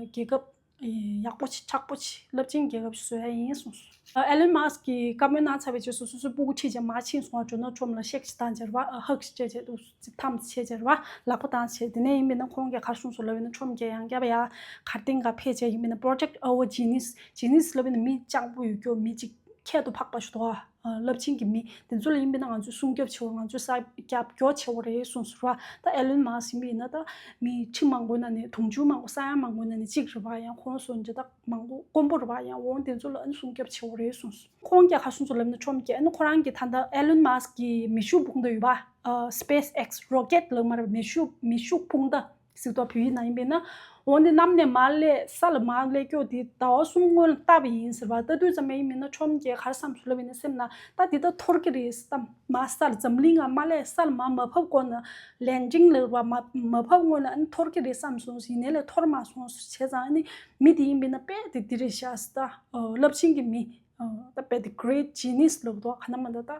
རྒྱལ་ཁབ་ཡག་པོ་ཆེ་མཁྲེགས་པོ་ཆེ་རླབས་ཆེན་རྒྱལ་ཁབ་བཟོ་ཡག་ཡིན་གསུངས་སོང་། ཨེ་ལོན་མཱ་སི་ཁི་གིས་བཀའ་མོལ་གནང་ཚར་བའི་རྗེས་སུ་སོ་སོའི་སྤུ་གུ་ཁྲིད་བྱས་མར་ཕྱིན་སོང་བ། ཌོ་ནལ་ཊམ་ལ་གཤེ་གཤེ་བཏང་བྱས་རེད་པ། ཧག་བྱས་བྱས་འདུག་སེ་འཐམས་བྱས་བྱས་རེད་པ། ལག་པ་བཏང་བྱས། དེ་ནས་ཡིན་མིན་ན་ཁོང་གིས་ག་རེ་གསུངས་སོང་ལབ་ཡིན་ན་ཊམ་གྱིས་ཡང་བསྐྱར་ཡར་གར་སྟེང་ག་ཕེབས་བྱས་ཡིན་མིན་ན་Protect our genius. Genius ལབ་ཡིན་ན་མི་སྤྱང་པོ་ཡོད་རྒྱུ་མི་གཅིག་ཁྱད་དུ་འཕགས་པ་ཞིག་འདུག་ག་རླབས་ཆེན་གྱི་མི་དེ་ཚོ་ལ་ཡིན་པས་ན་ང་ཚོས་སྲུང་སྐྱོབ་བྱེད་དགོས། ང་ཚོས་ས་རྒྱབ་སྐྱོར་བྱེད་དགོས་རེད་གསུངས་སོང་ར། ད་ཨེ་ལོན་མཱ་སི་ཁི་ཡིན་པས་ན་ད་མི་ཁྲི་མང་པོའི་ནང་ནས་དུང་ཕྱུར་མང་པོ་ས་ཡ་མང་པོའི་ནང་ནས་གཅིག་རེད་པ། ཡང་ཁོང་སོང་འདྲ་ད་མང་པོ་དཀོན་པོ་རེད་པ། ཡང་འོང་དེ་ཚོ་ལ་ཨ་ནི་སྲུང་སྐྱོབ་བྱེད་དགོས་རེད་གསུངས་སོང་། ཁོང་གིས་ག་རེ་གསུངས་སོང་ལབ་ན་ཊམ་གྱིས་ཨ་ནི་ཁོ་རང་གི་ད་ལྟ་ཨེ་ལོན་མཱ་སི་ཁི་གི་མེ་ཤུགས་འཕུར་མདའ་ཡོད་པ། ཨ་སི་པེ་སི་ཨེག་སི་རོ་ཀེཊ་ལབ་མ་རེད་པ། མེ་ཤུགས་མེ་ཤུགས་འཕུར་མདའ་ཟེར་དུས་བོད་ཡིག་ནང་ཡིན་པས་ན། འོ་འདི་གནམ་ནས་མར་སླེབས་ས་ལ་མར་སླེབས་ཀྱོག་དེ་ཟླ་བ་གསུམ་སྔོན་ལ་བཏབ་པ་ཡིན་ཟེར་བ། ལྟ་དུས་ཙམ་པ་ཡིན་པས་ན་ཊམ་གྱིས་ག་རེ་བསམ་སོང་ལབ་ཡིན་ན་སེམས་ནང་ད་འདི་ད་འཐོར་གྱི་རེད་བསམ། མར་ས་ལ་འཛམ་གླིང་ང་མར་སླེབས་ས་ལ་མར་མ་བབས་གོང་ལ་ལེན་ཌིང་ལབ་པ་མ་མ་བབས་སྔོན་ལ་ཨ་ནི་འཐོར་གྱི་རེད་བསམ་སོང་ཟེར། ཡིན་ནའི་ལས་འཐོར་མ་སོང་ཟེར། བྱས་ཙང་ཨ་ནི་མི་དེ་ཡིན་པས་ན་དཔེ་དེ་འདི་རེད་ཤག་ཟེར། ད་རླབས་ཆེན་གྱི་མི། ད་དཔེ་དེ་great genius ལབ་འདུག་ག་ནམ་མ་ད་ད་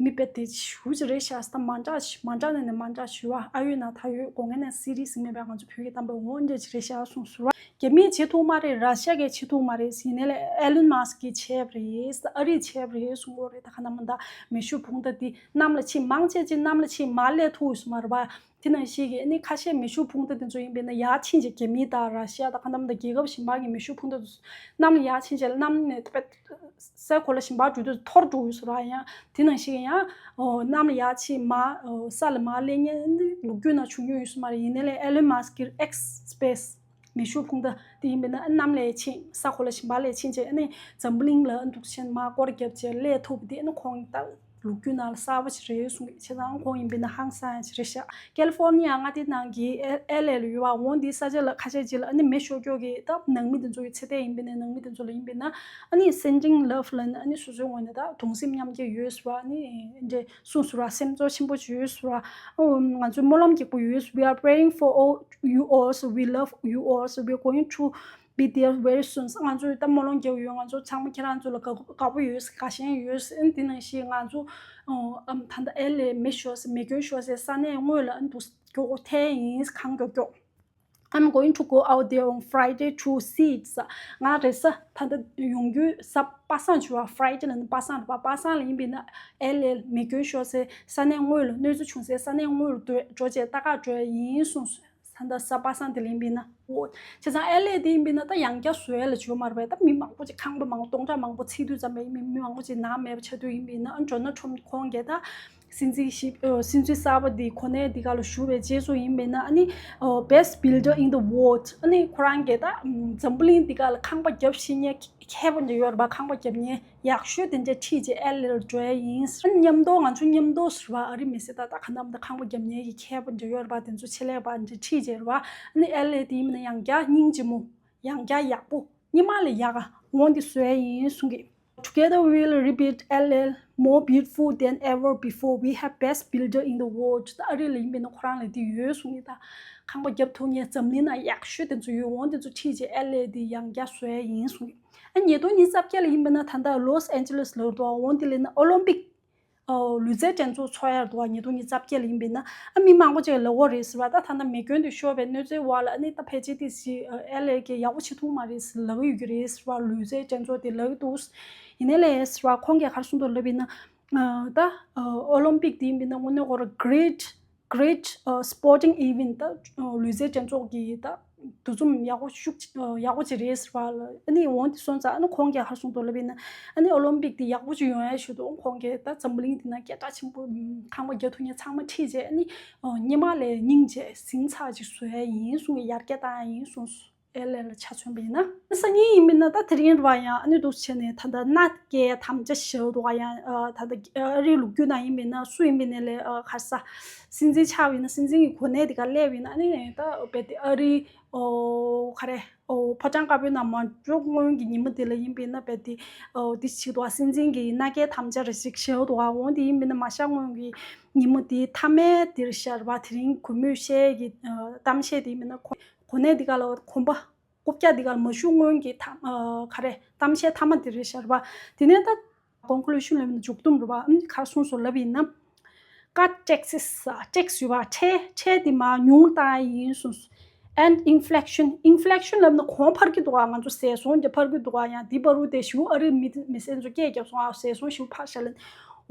མི་དཔེ་དེ་ཞེ་པོ་ཅིག་རེད་ཤག་ཟེར། ད་མ་འདྲ་ཞིག་མ་འདྲ་ནས་ནས་མ་འདྲ་ཞུ་བ། ཨ་ཡོད་ན་ད་ཡོད། སྒོ་ངའི་ནང་སི་རི་ཟིན་མེད་པའི་ང་ཚོ་བོད་ཀྱི་གཏམ་དཔེ་འོ་འདྲ་ཅིག་རེད་ཤག་གསུངས་སོང་བ། རྒྱ་མིས་བྱེད་ཐུབ་མ་རེད། ར་ཤ་གིས་བྱེད་ཐུབ་མ་རེད་ཟེར། ཡིན་ནའི་ལས་ཨེ་ལོན་མཱ་སི་ཁིས་བྱས་པ་རེད། ཨ་རིས་བྱས་པ་རེད་གསུང་གི་ཡོད་རེད། ད་ག་ནམ་མ་ད་མེ་ཤུགས་འཕུར་མདའ་འདི་གནམ་ལ་ཕྱིན་མང་ཆེ་ཅིག་གནམ་ལ་ཕྱིན་མར་སླེབས་ཐུབ་ཡོད་ས་མ་རེད་པ། དེ་ནང་བཞིན་གྱི་ཨ་ནི་ཁ་ཤས་མེ་ཤུགས་འཕུར་མདའ་དེ་ཚོ་ཡིན་པས་ན་ཡར་ཕྱིན་བྱས་རྒྱ་མི་དང་ར་ཤི་ཡ་དང་ཁ་ནམ་དང་རྒྱལ་ཁབ་གཞན་པ་གི་མེ་ཤུགས་འཕུར་མདའ་དེ་ཚོ་གནམ་ལ་ཡར་ཕྱིན་བྱས་གནམ་ནས་དཔེ་སའི་གོ་ལ་གཞན་པར་འགྲོ་དུས་འཐོར་འགྲོ་ཡོད་ས་ར། ཡང་དེ་ནང་བཞིན་གྱི་ཡང་ཨོ་གནམ་ལ་ཡར་ཕྱིན་མར་ཨོ་ས་ལ་མར་སླེབས་མཁན་ཨ་ནི་ལོ་རྒྱུས་ནང་བྱུང་མྱོང་ཡོད་ས་མ་རེད། ཡིན་ནའི་ལས་ཨེ་ལོན་མཱ་སི་ཀིར་ཨེགས་སི་པེ་སི་མེ་ཤུགས་འཕུར་མདའ་དེ་ཡིན་པས་ན་ཨ་གནམ་ལ་ཕྱིན་ས་གོ་ལ་གཞན་པ་ལ་ཕྱིན་བྱས་ཨ་ནི་འཛམ་བུ་གླིང་ལ་ཨ་འདུག་ཆེན་མར་སྐོར་བརྒྱབ་བྱས་སླེབས་ཐུབ་པ་དེ་ཨ་ནི་ཁོང་ད་ལོ་རྒྱུས་ནང་ལ་གསར་པ་ཞིག་རེད་གསུང་གི། བྱས་ཙང་ཁོང་ཡིན་པས་ན་ཧང་སང་ཡ་ཞིག་རེད་ཤག་ཀེ་ལི་ཕོར་ནི་ཡ་མངའ་སྡེ་ནང་གི་ཨེ་ཨེ་ལ་ལ་ཡོད་པ། འོ་འདི་ས་ཆ་ལ་ཁ་ཤས་ཅིག་ལ་ཨ་ནི་མེ་ཤོར་ཀྱོག་གི་ད་ནང་མི་དེ་ཚོ་ཡི་ཚེ་ཐར་ཡིན་པས་ན་ནང་མི་དེ་ཚོ་ལ་ཡིན་པས་ན་ཨ་ནི་sending love ལབ་ན་ཨ་ནི་སོ་སོའི་ངོས་ནས་ད་གདུང་སེམས་མཉམ་སྐྱེད་ཡོད་ཟེར་བ། ཨ་ནི་འདྲ་གསུངས་ཟེར་བ། སེམས་ཚོར་ཆེན་པོ་ཅིག་ཡོད་ཟེར་བ། ཨོ་ང་ཚོ་སྨོན་ལམ་རྒྱག་པོ་ཡོད། We are praying for all you all, so we love you all, so we are going to be there very soon. ང་ཚོས་ད་སྨོན་ལམ་རྒྱག་ཡོད། ང་ཚོ་ཚང་མ་ཁྱེད་རང་ཚོ་ལ་དགའ་དགའ་པོ་ཡོད། དགའ་ཞེན་ཡོད། ཨ་ནི་དེ་ནང་བཞིན་ང་ཚོ་ཨམ་ད་ལྟ་ཨེ་ལས་མེ་ཤོར་སའི་མེ་སྐྱོན་ཤོར་སའི་ས་གནས་དངོས་ལ་ཨ་ནི་འདུག་མགྱོགས་ཐལ་ཡིན། གང་མགྱོགས་མགྱོགས། I'm going to go out there on Friday to see it. ང་རེས་གཟའ་ད་ལྟ་ཡོང་རྒྱུའི་གཟའ་པ་སངས་ཆུ་བ་Friday ལ་ནི་པ་སངས་རེད་པ། པ་སངས་ལ་ཡིན་པས་ན་ཨེ་ལས་མེ་སྐྱོན་ཤོར་སའི་ས་གནས་དངོས་ལ་གནོད་འཚེ་བྱུང་སའི་ས་གནས་དངོས་ལ་འགྲོ་འགྲོ་བྱས་ལྟ་ག་འགྲོ་ཡ་ཡིན་གསུངས་སོང་། ད་ལྟ་གཟའ་པ་སངས་དེ་ལ་ཡིན་པས་ན། འོ། བྱས་ཙང་ཨེ་ལས་དེ་ཡིན་པས་ན་ད་ཡང་བསྐྱར་བཟོ་ཡ་ལ་བྱོས་མ་རེད་པས། ད་མི་མང་པོ་ཅིག་ཁང་པ་མང་སྟོང་ཕྲག་མང་པོ་ཚིག་དུས་ཙམ་པ་ཡིན་པས་མི་མང་པོ་ཅིག་ནང་མེད་པ་ཆགས་དུས་ཡིན་པས་ན། ཨ་ཌོ་ནལ་ཊམ་ཁོང་གིས་ད་སྲིད་འཛིན་ཞིབ་ཨ་སྲིད་འཛིན་གསར་པ་འདི་གོ་གནས་འདི་ག་ལ་བཞུགས་པའི་རྗེས་སུ་ཡིན་པས་ན། ཨ་ནི་ཨོ་best builder in the world ཨ་ནི་ཁོ་རང་གིས་ད་འཛམ་བུ་གླིང་འདི་ག་ལ་ཁང་པ་བརྒྱབ་ཤེས་མཁན་མཁས་པོ་འདི་ཡོད་རེད་པ། ཁང་པ་བརྒྱབ་མཁན་ཡག་ཤོས་དེ་འདྲ་ཁྲིད་རྗེས་ཨེ་ལེ་ལ་འགྲོ་ཡ་ཡིན། མཉམ་དུ་ང་ཚོ་མཉམ་དུ་ཟེར་བ་ཨ་རི་མི་སེར་ད་ལྟ་ག་འདྲ་མི་འདྲ་ཁང་པ་བརྒྱབ་མཁན་གྱི་མཁས་པོ་འདྲ་ཡོད་རེད་པ། དེ་ཚོ་ཆེད་ལས་པ་འདྲ་ཁྲིད་རྗེས་རེད་པ། ཨ་ནི་ཨེ་ལེ་དེ་ཡིན་ན་ཡང་བསྐྱར་སྙིང་རྗེ་མོ། ཡང་བསྐྱར་ཡག་པོ། སྔོན་མ་ལས་ཡག་ག་འོང་དེ་བཟོ་ཡ་ཡིན་གསུང་གི། Together we will rebuild L A more beautiful than ever before. We have best builder in the world. ད་ཨ་རི་ལ་ཡིན་པས་ན་ཁོ་རང་ལ་དེ་ཡོད་གསུང་གི། ད་ཁང་པ་བརྒྱབ་ཐུབ་མཁན་འཛམ་གླིང་ན་ཡག་ཤོས་དེ་ཚོ་ཡོད། འོང་དེ་ཚོ་ཁྲིད་རྗེས་ཨེ་ལེ་དེ་ཡང་བསྐྱར་བཟོ་ཡ་ཡིན་གསུང་གི། ཨ་ཉིས་སྟོང་ཉི་ཤུ་རྩ་བརྒྱད་ལ་ཡིན་པ་ན་ད་ལྟ་ལོས་ཨན་ཇི་ལེས་ལ་འདུག་འོང་དེ་ལས་ན་ཨོ་ལིམ་པིག་ཨོ་ལུས་རྩལ་འགྲན་ཚོགས་ཚོགས་ཡར་འདུག་ཉིས་སྟོང་ཉི་ཤུ་རྩ་བརྒྱད་ལ་ཡིན་པས་ན། ཨ་མི་མང་པོ་ཅིག་ལབ་ཡོད་རེད་ཟེར་བ། ད་ད་ལྟ་མེ་སྐྱོན་དེ་ཤོར་བའི་གནོད་འཚེའི་འོག་ལ་ཨ་ནི་ད་ཕལ་ཆེར་དེ་ཞིག་ཨེ་ལེ་གི་ཡག་པོ་བྱེད་ཐུབ་མ་རེད་ཟེར་ལབ་ཡོད་ཀྱི་རེད་ཟེར་བ། ལུས་རྩལ་འགྲན་ཚོགས་དེ་ལབ་ཀྱི་འདུག་ཡིན་ནའི་ལས་ཟེར་བ་ཁོང་གིས་ག་རེ་གསུངས་འདུག་ལབ་ཡིན་ན། ད་ཨོ་ལིམ་པིག་དེ་ཡིན་པས་ན་དངོས་གནས་ཁོ་རང་great great ཨ་sporting event ད་ཨ་ལུས་རྩལ་འགྲན་ཚོགས་ཀྱི་ད་འདུ་འཛོམས་ཡག་པོ་ཤུགས་ཨ་ཡག་པོ་ཅིག་རེད་ཟེར་བ་ལ། ཨ་ནི་འོང་དེ་སོང་ཙང་ཨ་ནི་ཁོང་གིས་ག་རེ་གསུངས་འདུག་ལབ་ཡིན་ན། ཨ་ནི་ཨོ་ལིམ་པིག་དེ་ཡག་པོ་ཅིག་ཡོང་ཡ་ཞུ་དུས་ཁོང་གིས་ད་འཛམ་བུ་གླིང་འདི་ན་སྐད་གྲགས་ཆེན་པོ་ཁང་པ་རྒྱག་ཐུབ་མཁན་ཚང་མ་ཁྲིད་བྱས། ཨ་ནི་ཨ་སྔོན་མ་ལས་སྙིང་རྗེ་ཟིང་ཚགས་ཅིག་བཟོ་ཡ་ཡིན་གསུང་གི། ཡར་རྒྱས་བཏང་ཡ་ཡིན་གསུངས་སོང་། ཨེ་ལེ་ལ་ཆ་མཚོན་པ་ཡིན་ན། སང་ཉིན་ཡིན་པས་ན་ད་དེ་རིང་རེད་པ། ཡང་ཨ་ནི་འདུག་བྱས་ནས་ད་ལྟ་མནའ་སྐྱེལ་དམ་བཅའ་བཞག་འདུག་ག་ཡང་ཨ་ད་ལྟ་ཨ་རིའི་ལོ་རྒྱུས་ནང་ཡིན་པས་ན་སུ་ཡིན་པས་ན་ལས་ཨ་ག་རེ་ཟ། སྲིད་འཛིན་ཆགས་པ་ཡིན་ན་སྲིད་འཛིན་གྱི་གོ་གནས་དེ་ག་སླེབས་ཡིན་ན། ཨ་ནི་ད་རྦད་དེ་ཨ་རིའི་ཨོ་ག་རེ་ཨོ་ཕོ་བྲང་དཀར་པོའི་ནང་མ་འགྲོ་སྔོན་གྱི་ཉིན་མོ་དེ་ལ་ཡིན་པས་ན་རྦད་དེ་ཨོ་དེ་བྱེད་འདུག་ག་སྲིད་འཛིན་གྱི་མནའ་སྐྱེལ་དམ་བཅའ་རེ་ཞིག་བཞག་འདུག་ག་འོང་དེ་ཡིན་པས་ན་མ་ཤར་སྔོན་གྱི་ཉིན་མོ་དེའི་མཐའ་མའི་དེར་ཤར་བ་དེ་རིང་གུས་མོས་བཤད་ཀྱི་ཨ་གཏམ་བཤད་དེ་ཡིན་པས་ན་ཁོ་གོ་གནས་དེ་ག་ལ་གོམ་པ། རྐུབ་བཀྱག་འདི་གར་མ་ཞུགས་སྔོན་གྱི་ཐ་ཨ་ག་རེ་གཏམ་བཤད་མཐའ་མ་འདི་རེད་ཤག་རེད་པ། དེ་ནས་ད་conclusion ལབ་ན་མཇུག་སྡོམ་རེད་པ། ཨ་ནི་ག་རེ་གསུངས་སོང་ལབ་ཡིན་ན། ཀ་ཊེག་སི་ས་ཊེག་སི་ཡོད་པ། ཁྲལ་ཁྲལ་འདི་མར་ཉུང་བཏང་ཡ་ཡིན་གསུངས་སོང་། And inflation, inflation ལབ་ན་གོང་འཕར་གྱི་འདུག་ག་ང་ཚོ་ཟས་སོང་འདི་འཕར་གྱི་འདུག་ག་ཡང་འདི་བར་དུ་དེ་ཞུ་ཨ་རི་མི་མི་སེར་ཚོ་སྐད་རྒྱབ་སོང་། ཨ་ཟས་སོང་ཞུ་འཕར་ཤག་ལབ།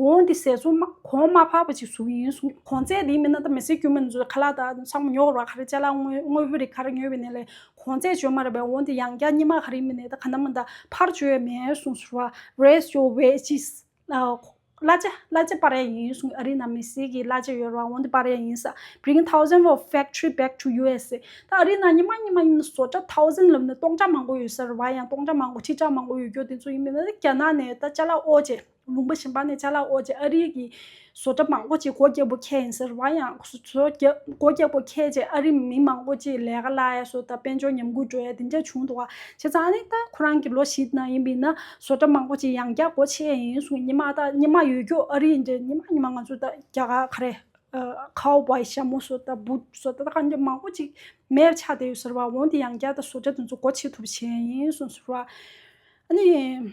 འོང་འདི་ཟས་སོང་མ་གོང་མ་འཕར་བ་ཅིག་བཟོ་གི་ཡིན་གསུངས། གོང་ཚད་འདི་མིན་ན་ད་མི་སེར་དཀྱུས་མ་ཚོ་ཁ་ལག་དང་ཚང་མ་ཉོ་ར་ག་རེ་ཅ་ལག་དངོས་དངོས་པོ་རིགས་ག་རེ་ཉོས་པ་ཡིན་ནའི་ལས། གོང་ཚད་བརྗོད་མ་རེད་པས། འོང་དེ་ཡང་བསྐྱར་སྔོན་མ་ག་རེ་ཡིན་པ་ཡིན་ནའི་ད་ག་འདྲ་མི་འདྲ་འཕར་བཅུག་ཡ་མེད་གསུངས་སོང་ར། Raise your wages. གླ་ཆ་གླ་ཆ་སྤར་ཡ་ཡིན་གསུངས། ཨ་རིའི་ནང་མི་སེར་གྱི་གླ་ཆ་ཡོད་ར། འོང་དེ་སྤར་ཡ་ཡིན་ས། Bring thousand of factory back to U S A. ད་ཨ་རིའི་ནང་ཉི་མ་ཉི་མ་ཡིན་ན་བཟོ་གྲྭ་thousand ལབ་ན་སྟོང་ཕྲག་མང་པོ་ཡོད་ས་རེད་པ། ཡང་སྟོང་ཕྲག་མང་པོ་ཁྲི་ཕྲག་མང་པོ་ཡོད་རྒྱུ་དེ་ཚོ་ཡིན་པ་ཡིན་ན་རྒྱ་ནག་ནས་ད་ཅ་ལག་དབོར་བྱས། ལུང་པ་གཞན་པ་ནས་ཅ་ལག་དབོར་བྱས་ཨ་རིའི་གི་བཟོ་གྲྭ་མང་པོ་ཅིག་སྒོ་རྒྱག་པོ་ཁེལ་ཡིན་ཟེར་བ། ཡང་བཟོ་གྲྭ་སྒོ་རྒྱག་པོ་ཁེལ་བྱས་ཨ་རི་མི་མང་པོ་ཅིག་ལས་ཀ་བརླག་ཡ་བཟོ་ད་དཔལ་འབྱོར་ཉམས་རྒུད་འགྲོ་ཡ་དེ་འདྲ་བྱུང་འདུག་ག་བྱས་ཙང་ཨ་ནི་ད་ཁོ་རང་གི་ལོ་བཞི་ནང་ཡིན་པ་ཡིན་ན་བཟོ་གྲྭ་མང་པོ་ཅིག་ཡང་བསྐྱར་སྒོ་ཕྱེ་ཡ་ཡིན་གསུངས། ཉི་མ་ད་ཉི་མ་ཡོད་རྒྱུ་ཨ་རི་འདྲ་ཉི་མ་ཉི་མ་ང་ཚོ་ད་རྒྱ་གར་ག་རེ་ཁའོ་བའི་ཞྭ་མོ་བཟོ་ད་བུ་བཟོ་ད་ད་ག་འདྲ་མང་པོ་ཅིག་མེད་པ་ཆགས་བསྡད་ཡོད་ཟེར་བ། འོང་དེ་ཡང་བསྐྱར་ད་བཟོ་གྲྭ་དེ་ཚོ་སྒོ་ཕྱེ་ཐུབ་བྱས་ཡ་ཡིན་གསུངས་ཟེར་བ། ཨ་ནི།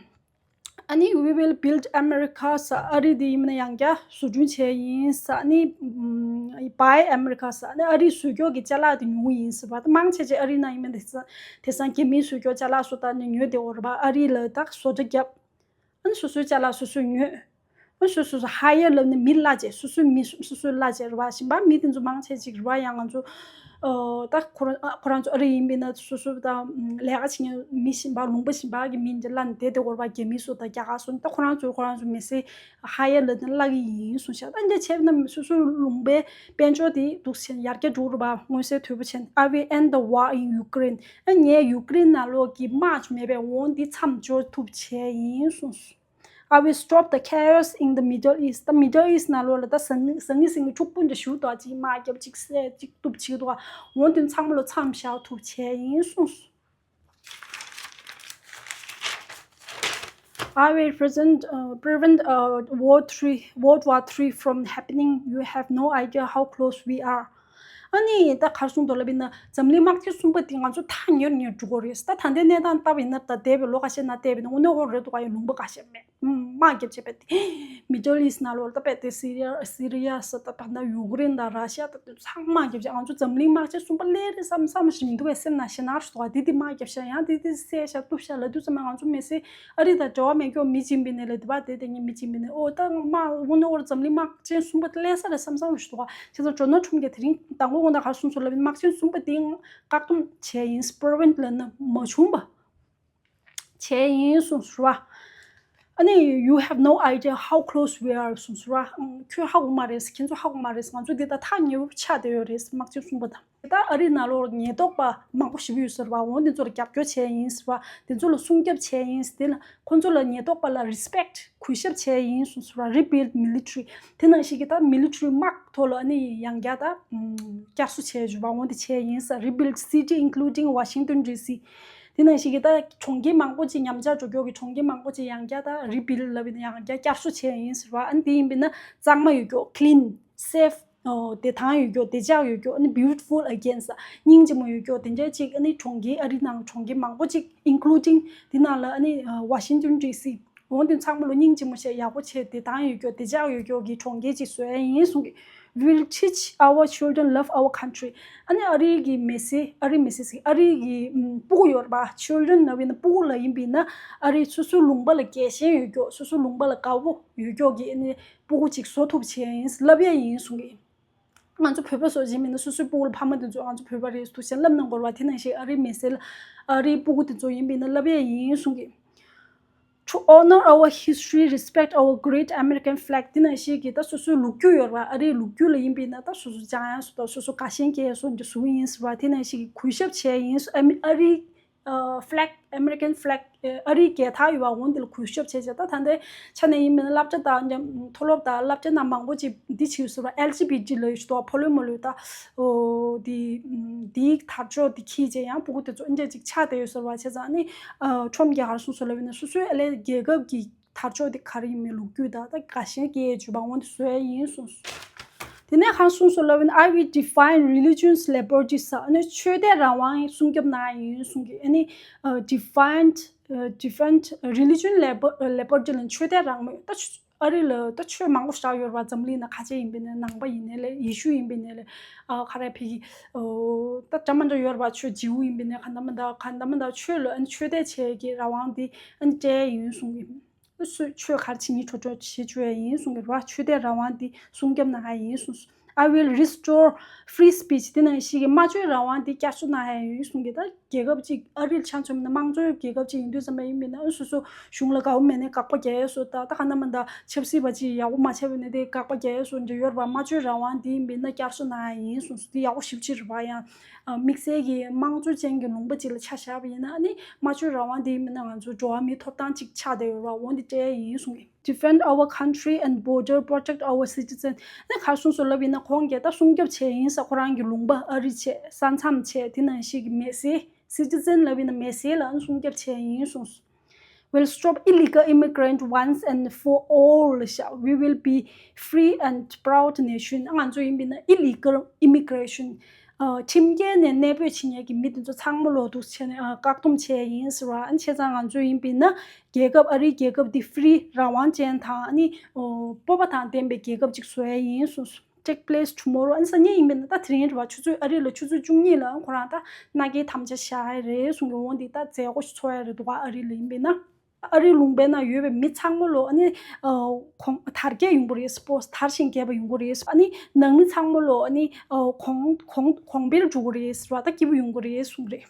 ཨ་ནི་We will build America ཟེར། ཨ་རི་དེ་ཡིན་ན་ཡང་བསྐྱར་བཟོ་སྐྲུན་བྱས་ཡིན་ཟེར། ཨ་ནི་Buy America ཟེར། ཨ་ནི་ཨ་རིའི་བཟོ་སྐྱོར་གྱི་ཅ་ལག་དེ་ཉུང་ངུ་ཡིན་ཟེར་བ། ད་མང་ཆེ་ཆེ་ཨ་རི་ནང་ཡིན་ན་དེང་སང་དེང་སང་རྒྱ་མིའི་བཟོ་སྐྱོར་ཅ་ལག་སོགས་ད་ནི་ཉོས་བསྡད་ཡོད་རེད་པ། ཨ་རི་ལ་ད་བཟོ་གྲྭ་བརྒྱབ། ཨ་ནི་སོ་སོའི་ཅ་ལག་སོ་སོས་ཉོས། ཨ་སོ་སོ་སོ་hire ལབ་ནས་མི་གླ་བྱས། སོ་སོའི་མི་སོ་སོའི་གླ་བྱས་རེད་བ། གཞན་པ་མི་དེ་ཚོ་མང་ཆེ་ཅིག་རེད་བ། ཡང་ང་ཚོ་ཨོ་ད་ཁོ་རང་ཨ་ཁོ་རང་ཚོ་ཨ་རི་ཡིན་པས་ན་སོ་སོ་ད་ལས་ཀ་བྱེད་མཁན་མི་གཞན་པ་ལུང་པ་གཞན་པ་གི་མི་འདི་གླ་ནས་བསྡད་དེ་འོར་བ། རྒྱ་མི་ཚོ་དང་རྒྱ་གར་ཚོ་ད་ཁོ་རང་ཚོས་ཁོ་རང་ཚོ་མི་སེར་hire ལབ་ནས་གླ་གི་ཡིན་གསུངས་ཤག་ད་འདི་བྱས་ན་སོ་སོའི་ལུང་པའི་དཔལ་འབྱོར་དེ་འདུག་སེ་ཡར་རྒྱས་འགྲོ་རེད་བ། མངོན་གསལ་དོད་པོ་བྱས་ནས། I will end the war in Ukraine. ཨ་ངས་ཡུ་ཀེ་རེན་ནང་ལོགས་ཀྱི་དམག་ཆུ་མེད་པའི་འོང་འདི་མཚམས་འཇོག་ཐུབ་བྱས་ཡིན་གསུངས། I will stop the chaos in the Middle East. ད་Middle East ནང་ལོགས་ལ་ད་ཟང་ངི་ཟང་ངི་ཟིང་གི་འཁྲུག་པོ་འདྲ་ཞུ་དོ་ཅིག་དམག་རྒྱབ་ཅིག་བསད་ཅིག་གཏུབ་ཅིག་དོ་འོང་དེ་ཚང་མ་ལ་མཚམས་བཞག་ཐུབ་བྱས་ཡིན་གསུངས། I will present, uh, prevent, uh, World Three, World War Three from happening. You have no idea how close we are. ཨ་ནི་ད་གར་སོང་དོ་ལབ་ཡིན་ན་འཛམ་གླིང་དམག་ཆེན་གསུམ་པ་དེ་ང་ཚོ་ཐག་ཉེར་ཉེར་འགྲོ་གི་རེད། ད་ད་ལྟའི་གནས་སྟངས་ལྟ་བ་ཡིན་ན་ད་འདས་པའི་ལོ་ཁ་ཤས་ནང་བལྟས་པ་ཡིན་ན་དངོས་གནས་ཁོ་རེད་འདུག་ག་ཡང་ལུང་པ་ཁ་ཤས་མེད། དམག་རྒྱབ་བྱས་པ་དེ། Middle East ནང་ལོགས་ད་དཔེ་དེ་སི་རི་ཡ་སི་རི་ཡ་ཟེར་ད་ད་ན་ཡུ་ཀེ་རེན་དང་ར་ཤི་ཡ་ད་དེ་ཚང་མ་རྒྱབ་བྱས། ང་ཚོ་འཛམ་གླིང་དམག་ཆེན་གསུམ་པ་སླེབས་རེད་བསམ་བསམ་ཞིག་མི་འདུག་པས། སེམས་ནང་ཞེད་སྣང་ཞིག་འདུག་ག་དེ་དེ་དམག་རྒྱབ་བྱས་ཡང་དེ་དེ་བསད་ཤག་གཏུབ་ཤག་ལབ་དུས་ཙམ་པ་ང་ཚོ་མི་སེར་ཨ་རི་དང་འབྲེལ་བ་མེད་ཀྱོག་མི་སྦྱིན་པའི་ནས་ལ་དེ་བ་དེ་དེ་ངས་མི་སྦྱིན་པའི་ནས་ཨོ་ད་དམག་དངོས་གནས་ཁོ་རང་འཛམ་གླིང་དམག་ཆེན་གསུམ་པ་དེ་སླེབས་ས་རེད་བསམ་བསམ་ཞིག་འདུག་ག་བྱས་ཙང་ཇོ་ནལ་ཁྲམ་གྱིས་དེ་རིང་མདང་དགོང་དགོང་དག་གར་སོང་ཚུལ་ལབ་ཡིན། དམག་ཆེན་གསུམ་པ་དེ་བཀག་སྡོམ་བྱས་ཡིན། Prevent ལབ་ན་མ་བྱུང་བ། བྱས་ཡིན་གསུངས་རེད་བ། ཨ་ནི་you have no idea how close we are གསུངས་རེད་བ། ཁྱོད་ཧ་གོ་མ་རེད། ཁྱེད་ཚོ་ཧ་གོ་མ་རེད། ང་ཚོ་འདི་ལྟར་ཐག་ཉེ་བོ་ཆགས་བསྡད་ཡོད་རེད། དམག་ཆེན་གསུམ་པ་དང་། ད་ཨ་རི་ནང་ལོགས་ཉེན་རྟོག་པ་མང་པོ་ཞིག་ཡོད་ཟེར་བ། འོ་འདི་ཚོར་རྒྱབ་སྐྱོར་བྱས་ཡིན་ཟེར་བ། འདི་ཚོ་ལ་སྲུང་སྐྱོབ་བྱས་ཡིན། དེ་ལ་ཁོ་ཚོ་ལ་ཉེན་རྟོག་པ་ལ་respect གུས་ཞབས་བྱས་ཡིན་གསུངས་ཟེར་བ། Rebuild military དེ་ནང་བཞིན་གྱི་ད་military དམག་ཐོག་ལ་ཨ་ནི་ཡང་བསྐྱར་ད་བསྐྱར་གསོ་བྱས་ཡོད་པ། འོ་འདི་བྱས་ཡིན་ཟེར། Rebuild city including Washington D C དེ་ནང་བཞིན་གྱི་ད་གྲོང་ཁྱེར་མང་པོ་ཅིག་ཉམས་ཆག་འགྲོ་རྒྱུ་གི་གྲོང་ཁྱེར་མང་པོ་ཅིག་ཡང་བསྐྱར་ད་rebuild ལབ་ཡིན་ན་ཡང་བསྐྱར་བསྐྱར་གསོ་བྱས་ཡིན་ཟེར་བ། ཨ་ནི་དེ་ཡིན་པས་ན་གཙང་མ་ཡོད་རྒྱུ། clean, safe ཨོ་བདེ་ཐང་ཡོད་རྒྱུ། བདེ་འཇགས་ཡོད་རྒྱུ། ཨ་ནི་beautiful again ཟེར་སྙིང་རྗེ་མོ་ཡོད་རྒྱུ། དེ་འདྲའི་ཅིག་ཨ་ནི་གྲོང་ཁྱེར་ཨ་རི་ནང་གྲོང་ཁྱེར་མང་པོ་ཅིག་including དེ་ནང་ལ་ཨ་ནི་Washington D C འོ་དེ་ཚང་མ་ལ་སྙིང་རྗེ་མོ་བྱས་ཡག་པོ་བྱས་བདེ་ཐང་ཡོད་རྒྱུ་བདེ་འཇགས་ཡོད་རྒྱུ་གི་གྲོང་ཁྱེར་ཅིག་བཟོ་ཡ་ཡིན་གསུང་གི། We will teach our children love our country. ཨ་ནི་ཨ་རིའི་གི་མི་སེར་ཨ་རིའི་མི་སེར་ཟེར་ཨ་རིའི་གི་ཨམ་སྤུ་གུ་ཡོད་རེད་པ། Children ལབ་ཡིན་ན་སྤུ་གུ་ལ་ཡིན་པས་ན་ཨ་རིའི་སོ་སོའི་ལུང་པ་ལ་རྒྱལ་ཞེན་ཡོད་རྒྱུ། སོ་སོའི་ལུང་པ་ལ་དགའ་པོ་ཡོད་རྒྱུ་གི་ཨ་ནི་སྤུ་གུ་ཅིག་བཟོ་ཐུབ་བྱས་ཡིན་ལབ་ཡ་ཡིན་གསུང་གི། ང་ཚོ་བོད་པ་ཚོ་ཡིན་པས་ན་སོ་སོའི་སྤུ་གུ་ལ་ཕ་མ་དེ་ཚོ་ང་ཚོ་བོད་པ་རེད་འདུག་ཟེར་ལབ་ན་འགོར་བ། དེ་ནང་བཞིན་ཨ་རིའི་མི་སེར་ལ་ཨ་རིའི་སྤུ་གུ་དེ་ཚོ་ཡིན་པས་ན་ལབ་ཡ་ཡིན་གསུང་གི། To honor our history, respect our great American flag. དེ་ནང་བཞིན་གྱི་ད་སོ་སོའི་ལོ་རྒྱུས་ཡོད་རེད་བ། ཨ་རིའི་ལོ་རྒྱུས་ལ་ཡིན་པས་ན་ད་སོ་སོ་སྦྱང་ཡ་སོ་ད་སོ་སོ་དགའ་ཞེན་སྐྱེ་ཡ་སོ་འདི་བཟོ་གི་ཡིན་ཟེར་བ། དེ་ནང་བཞིན་གྱི་གུས་ཞབས་བྱས་ཡིན། ཨ་མི་ཨ་རིའི་ཨ་flag, American flag ཨ་རིའི་རྒྱལ་དར་ཡོད་བ། འོ་འདི་ལ་གུས་ཞབས་བྱས་བྱས་ད་ད་ལྟའི་ཆ་ནས་ཡིན་པས་ན་སློབ་གྲྭ་དང་མཐོ་སློབ་དང་སློབ་གྲྭ་ནང་མང་པོ་ཅིག་འདི་བྱས་ཡོད་ཟེར་བ། L G B T ལབ་ཡོད་ཞུ་དོ་ཕོ་ལོས་མོ་ལོས་ད་འོ་འདི་འདིའི་དར་ལྕོག་འདི་འཁྱེར་བྱས་ཡང་སྤུ་གུ་དེ་ཚོ་འདྲ་ཅིག་ཆགས་བསྡད་ཡོད་ཟེར་བ། བྱས་ཙང་ནི་ཁྲོམ་རྒྱག་གར་སོང་སོ་ལབ་ཡིན་ན་སོ་སོའི་ཨ་ལས་རྒྱལ་ཁབ་ཀྱི་དར་ལྕོག་དེ་ག་རེ་ཡིན་མིན་ལོ་རྒྱུས་དང་ད་དགའ་ཞེན་སྐྱེ་ཡས་བྱུས་པ་འོ་འདི་བཟོ་ཡ་ཡིན་གསུངས་སོ། དེ་ནས་ག་རེ་གསུངས་སོང་ལབ་ན། I will defend religious liberty ཟེར་ཨ་ནི་ཆོས་དད་རང་དབང་སྲུང་སྐྱོབ་གནང་ཡ་ཡིན་གསུང་གི། ཨ་ནི་defend defend religion liberty ལབ་ན་ཆོས་དད་རང་མོས་ད་ཨ་རི་ལ་ད་ཆོས་མང་པོ་ཞིག་ཡོད་རེད་བ། འཛམ་གླིང་ན་ཁ་ཆེ་ཡིན་པའི་ནས་ནང་པ་ཡིན་ནའི་ལས་ཡེ་ཤུ་ཡིན་པའི་ནས་ལས་ཨ་ག་རེ་ཕ་གི་ད་འདྲ་མི་འདྲ་ཡོད་རེད་བ། ཆོས་ཇིའུ་ཡིན་པའི་ནས་ག་འདྲ་མི་འདྲ་ག་འདྲ་མི་འདྲ་ཆོས་ལ་ཨ་ནི་ཆོས་དད་བྱེད་ཀྱི་རང་དབང་དེ་ཨ་ནི་སྤྲད་ཡ་ཡིན་གསུང་གི། སུས་ཆོས་ག་རེ་བྱེད་སྙིང་བྲོ་བྲོ་བྱེད་བཅུག་ཡ་ཡིན་གསུང་གི་རེད་བ། ཆོས་དད་རང་དབང་འདི་སྲུང་སྐྱོབ་གནང་ཡ་ཡིན་གསུངས་སོ། I will restore free speech དེ་ནང་བཞིན་གྱི་སྨྲ་བརྗོད་རང་དབང་འདི་བསྐྱར་གསོ་གནང་ཡ་ཡིན་གསུང་གི། ད་རྒྱལ་ཁབ་ཅིག་ཨ་རིར་ཆ་མཚོན་ན་དམངས་གཙོའི་རྒྱལ་ཁབ་ཅིག་ཡིན་དུས་ཙམ་པ་ཡིན་མིན་ན་སོ་སོ་གཞུང་ལ་དགའ་བོ་མེད་ནའི་དགག་པ་རྒྱག་ཡ་སོ་ད་ད་ག་འདྲ་མི་འདྲ་ཆབ་སྲིད་པ་ཅིག་ཡག་པོ་མ་བྱས་པ་ནས་དེ་དགག་པ་རྒྱག་ཡ་སོ་འདྲ་ཡོད་རེད་བ། སྨྲ་བརྗོད་རང་དབང་འདི་ཡིན་མིན་ན་བསྐྱར་གསོ་གནང་ཡ་ཡིན་གསུངས་སོ། འདི་ཡག་པོ་ཞེ་པོ་ཅིག་རེད་བ། ཡང་དམིགས་བསལ་གྱི་དམངས་གཙོ་ཅན་གྱི་ལུང་པ་ཅིག་ལ་ཆ་བཞག་པ་ཡིན་ན་ཨ་ནི་སྨྲ་བརྗོད་རང་དབང་དེ་ཡིན་མིན་ན་ང་ཚོ་འགྲོ་བ་མིའི་ཐོབ་ཐང་ཅིག་ཆགས་བསྡད་ཡོད་རེད་བ། འོ་འདི་སྤྲད་ཡ་ཡིན་གསུང་གི། Defend our country and border, protect our citizen. ཨ་ནི་ག་རེ་གསུངས་སོང་ལབ་ཡིན་ན་ཁོང་གིས་ད་སྲུང་སྐྱོབ་བྱས་ཡིན་ཟེར། ཁོ་རང་གི་ལུང་པ་ཨ་རི་བྱས་ས་མཚམས་བྱས་དེ་ནང་བཞིན་གྱི་མི་སེར་citizen ལབ་ཡིན་ན་མི་སེར་ལ་ཨ་ནི་སྲུང་སྐྱོབ་བྱས་ཡིན་གསུངས་སོང་། We'll stop illegal immigrant once and for all ལབ་ཤག We will be free and proud nation. ང་ཚོ་ཡིན་པས་ན་illegal immigration ཁྲིམས་འགལ་ནས་གནས་སྤོས་བྱེད་མཁན་གྱི་མི་དེ་ཚོ་ཚང་མ་ལོག་འདུག་བྱས་ནས་བཀག་སྡོམ་བྱས་ཡིན་ཟེར་བ། ཨ་ནི་བྱས་ཙང་ང་ཚོ་ཡིན་པས་ན་རྒྱལ་ཁབ་ཨ་རིའི་རྒྱལ་ཁབ་འདི་free རང་དབང་ཅན་དང་ཨ་ནི་སྤོབས་པ་དང་ལྡན་པའི་རྒྱལ་ཁབ་ཅིག་བཟོ་ཡ་ཡིན་གསུངས་སོང་། Take place tomorrow. ཨ་ནི་སང་ཉིན་ཡིན་པས་ན་ད་དེ་རིང་རེད་བ། ཆུ་ཚོད་ཨ་རི་ལ་ཆུ་ཚོད་བཅུ་གཉིས་ལ་ཁོ་རང་ད་མནའ་སྐྱེལ་དམ་བཅའ་བཞག་ཡ་རེད་གསུང་གི། འོ་འདི་ད་མཛད་སྒོ་ཞིག་ཚོགས་ཡ་རེད་འདུག་ག་ཨ་རི་ལ་ཡིན་པས་ན། ཨ་རིའི་ལུང་པའི་ནང་ཡོད་པའི་མི་ཚང་མ་ལོ་ཨ་ནི་གོང་དར་རྒྱས་ཡོང་གི་རེད། སྤོ་དར་ཞིང་རྒྱས་པ་ཡོང་གི་རེད། ཨ་ནི་ནང་མི་ཚང་མ་ལོ་ཨ་ནི་གོང་གོང་གོང་འཕེལ་འགྲོ་གི་རེད་ཟེར་བ་ད་སྐྱིད་པོ་ཡོང་གི་རེད་གསུངས་རེད།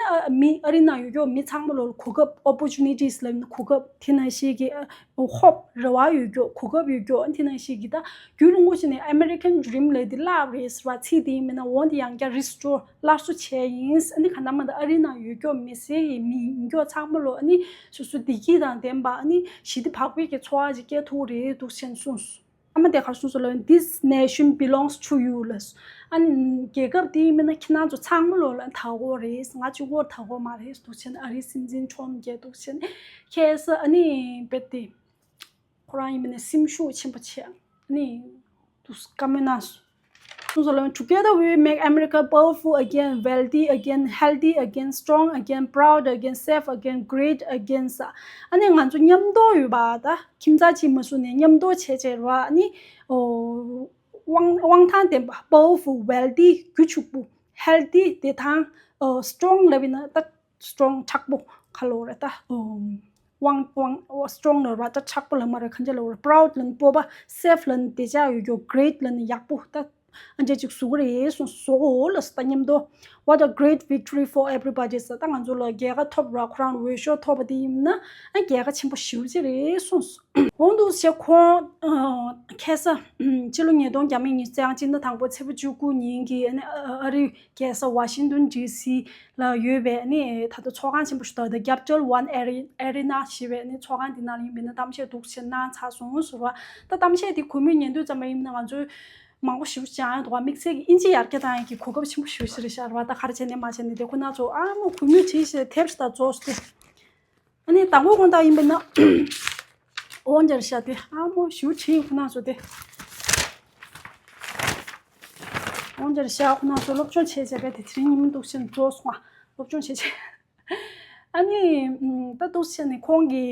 ཨ་མི་ཨ་རི་ནང་ཡོད་ཀྱོག་མི་ཚང་མ་ལོ་གོ་སྐབས་opportunities ལབ་ན་གོ་སྐབས་དེ་ནང་བཞིན་གྱི་hope རེ་བ་ཡོད་ཀྱོག་གོ་སྐབས་ཡོད་ཀྱོག་དེ་ནང་བཞིན་གྱི་ད་རྒྱུན་རིང་པོ་ཞིག་ནས་American dream ལབ་དེ་བརླག་རེད་ཟེར་བ་ཚིག་དེ་ཡིན་མིན་ན་འོང་དེ་ཡང་བསྐྱར་restore སླར་གསོ་བྱས་ཡིན། ཨ་ནི་ག་ན་མ་ད་ཨ་རི་ནང་ཡོད་ཀྱོག་མི་སེར་ཡིན་མི་ཡིན་ཀྱོག་ཚང་མ་ལོ་ཨ་ནི་སོ་སོ་བདེ་སྐྱིད་དང་ལྡན་པ་ཨ་ནི་ཞི་བདེ་བག་ཕེབས་ཀྱི་འཚོ་བ་ཅིག་སྐྱེལ་ཐུབ་རེད་འདུག་ཟེར་གསུངས་སོང་། ཨ་མ་དེ་གར་གསུངས་སོང་ལབ་ཡིན། This nation belongs to you ལ། ཨ་ནི་རྒྱལ་ཁབ་དེ་ཡིན་མིན་ན་ཁྱེད་རང་ཚོ་ཚང་མ་ལོ་ལ་ད་གོ་རེད། ང་གཅིག་པོར་ད་གོ་མ་རེད་འདུག་ཟེར་ཨ་རིའི་སྲིད་འཛིན་ཁྲོམ་རྒྱལ་འདུག་ཟེར་ཁྱེད་ས་ཨ་ནི་བེད་དེ། ཁོ་རང་ཡིན་མིན་ན་སེམས་ཤུགས་ཆེན་པོ་བྱས། ཨ་ནི་དུས་བཀའ་མོལ་གནང་སོང་། གསུངས་སོང་ལབ། Together we will make America powerful again, wealthy again, healthy again, strong again, proud again, safe again, great again ཟེར། ཨ་ནི་ང་ཚོ་མཉམ་དུ་ཡོད་པ་ད་ཁྱིམ་ཚང་གཅིག་མ་བཟུང་ནས་མཉམ་དུ་བྱས་བྱས་ར། ཨ་ནི་ཨོ་དབང་དབང་ཐང་ལྡན་པ། powerful, wealthy རྒྱུ་ཕྱུག་པོ། healthy བདེ་ཐང་། ཨོ་strong ལབ་ཡིན་ན་ད་strong མཁྲེགས་པོ་ག་ལབ་རེད་ད། ཨོ། དབང་དབང་strong ལབ་ར་ད་མཁྲེགས་པོ་ལབ་མ་རེད། གང་ཅི་ལབ་ར། proud ལབ་ན་སྤོབས་པ། safe ལབ་ན་བདེ་འཇགས་ཡོད་རྒྱུ། great ལབ་ན་ཡག་པོ་ད་ཨ་འདྲ་ཅིག་བཟོ་གི་རེད་གསུངས་སོ་ལ་ད་མཉམ་དུ། What a great victory for everybody ཟེར། ད་ང་ཚོ་ལ་རྒྱལ་ཁ་ཐོབ་ར་ཁོ་རང་འོས་ཤོག་ཐོབ་པ་དེ་ཡིན་ན་ཨ་རྒྱལ་ཁ་ཆེན་པོ་ཞེ་པོ་ཅིག་རེད་གསུངས་སོ། འོང་འདུག་ཟེར་ཁོང་ཁ་སང་ཕྱི་ལོ་ཉིས་སྟོང་ཉི་ཤུ་རྩ་གཅིག་ཟླ་དང་པོ་ཚེས་པ་བཅུ་དགུ་ཉིན་གྱི་ཨ་རི་རྒྱལ་ས་Washington D C ལ་ཡོད་པའི་ནི་ད་ལྟ་ཚོགས་ཁང་ཆེན་པོ་ཞིག་འདུག The Capital One Arena ཞེས་པའི་ནི་ཚོགས་ཁང་དེ་ནང་ལ་ཡིན་པས་ན་གཏམ་བཤད་འདུག་ཟེར་གནང་ཚར་སོང་ཟེར་བ། ད་གཏམ་བཤད་དེ་གུས་མོས་ཉན་དུས་ཙམ་པ་ཡིན་ན་ང་ཚོའི་མང་པོ་ཞིག་སྦྱང་ཡོད་འདུག་བ། དམིགས་བསལ་གྱི་ཨིན་ཇི་ཡར་རྒྱས་བཏང་ཡག་གི་གོ་སྐབས་ཆེན་པོ་ཞིག་ཞིག་རེད་ཤག་རེད་བ། ད་ག་རེ་བྱས་ནས་མ་བྱས་ནས་དེ་ཁོ་ན་ཚོ་ཨ་མོ་གུས་མོས་བྲིས་ཤག་དེབ་ཞིག་ད་རྫོགས་སོང་སྟེ། ཨ་ནི་དང་པོ་དགོང་དག་ཡིན་པས་ན་འོང་རྒྱལ་ཤག་དེ་ཨ་མོ་ཞུ་ཁྲིད་ཁོ་ན་ཚོ་དེ། འོང་རྒྱལ་ཤག་ཁོ་ན་ཚོ་སློབ་སྦྱོང་བྱས་བྱས་པས་དེ་དེ་རིང་ཉིན་མོ་འདུག་ཕྱིན་རྫོགས་སོང་ང་། སློབ་སྦྱོང་བྱས་བྱས། ཨ་ནི་ད་འདུག་ཕྱིན་ནས་ཁོང་གི་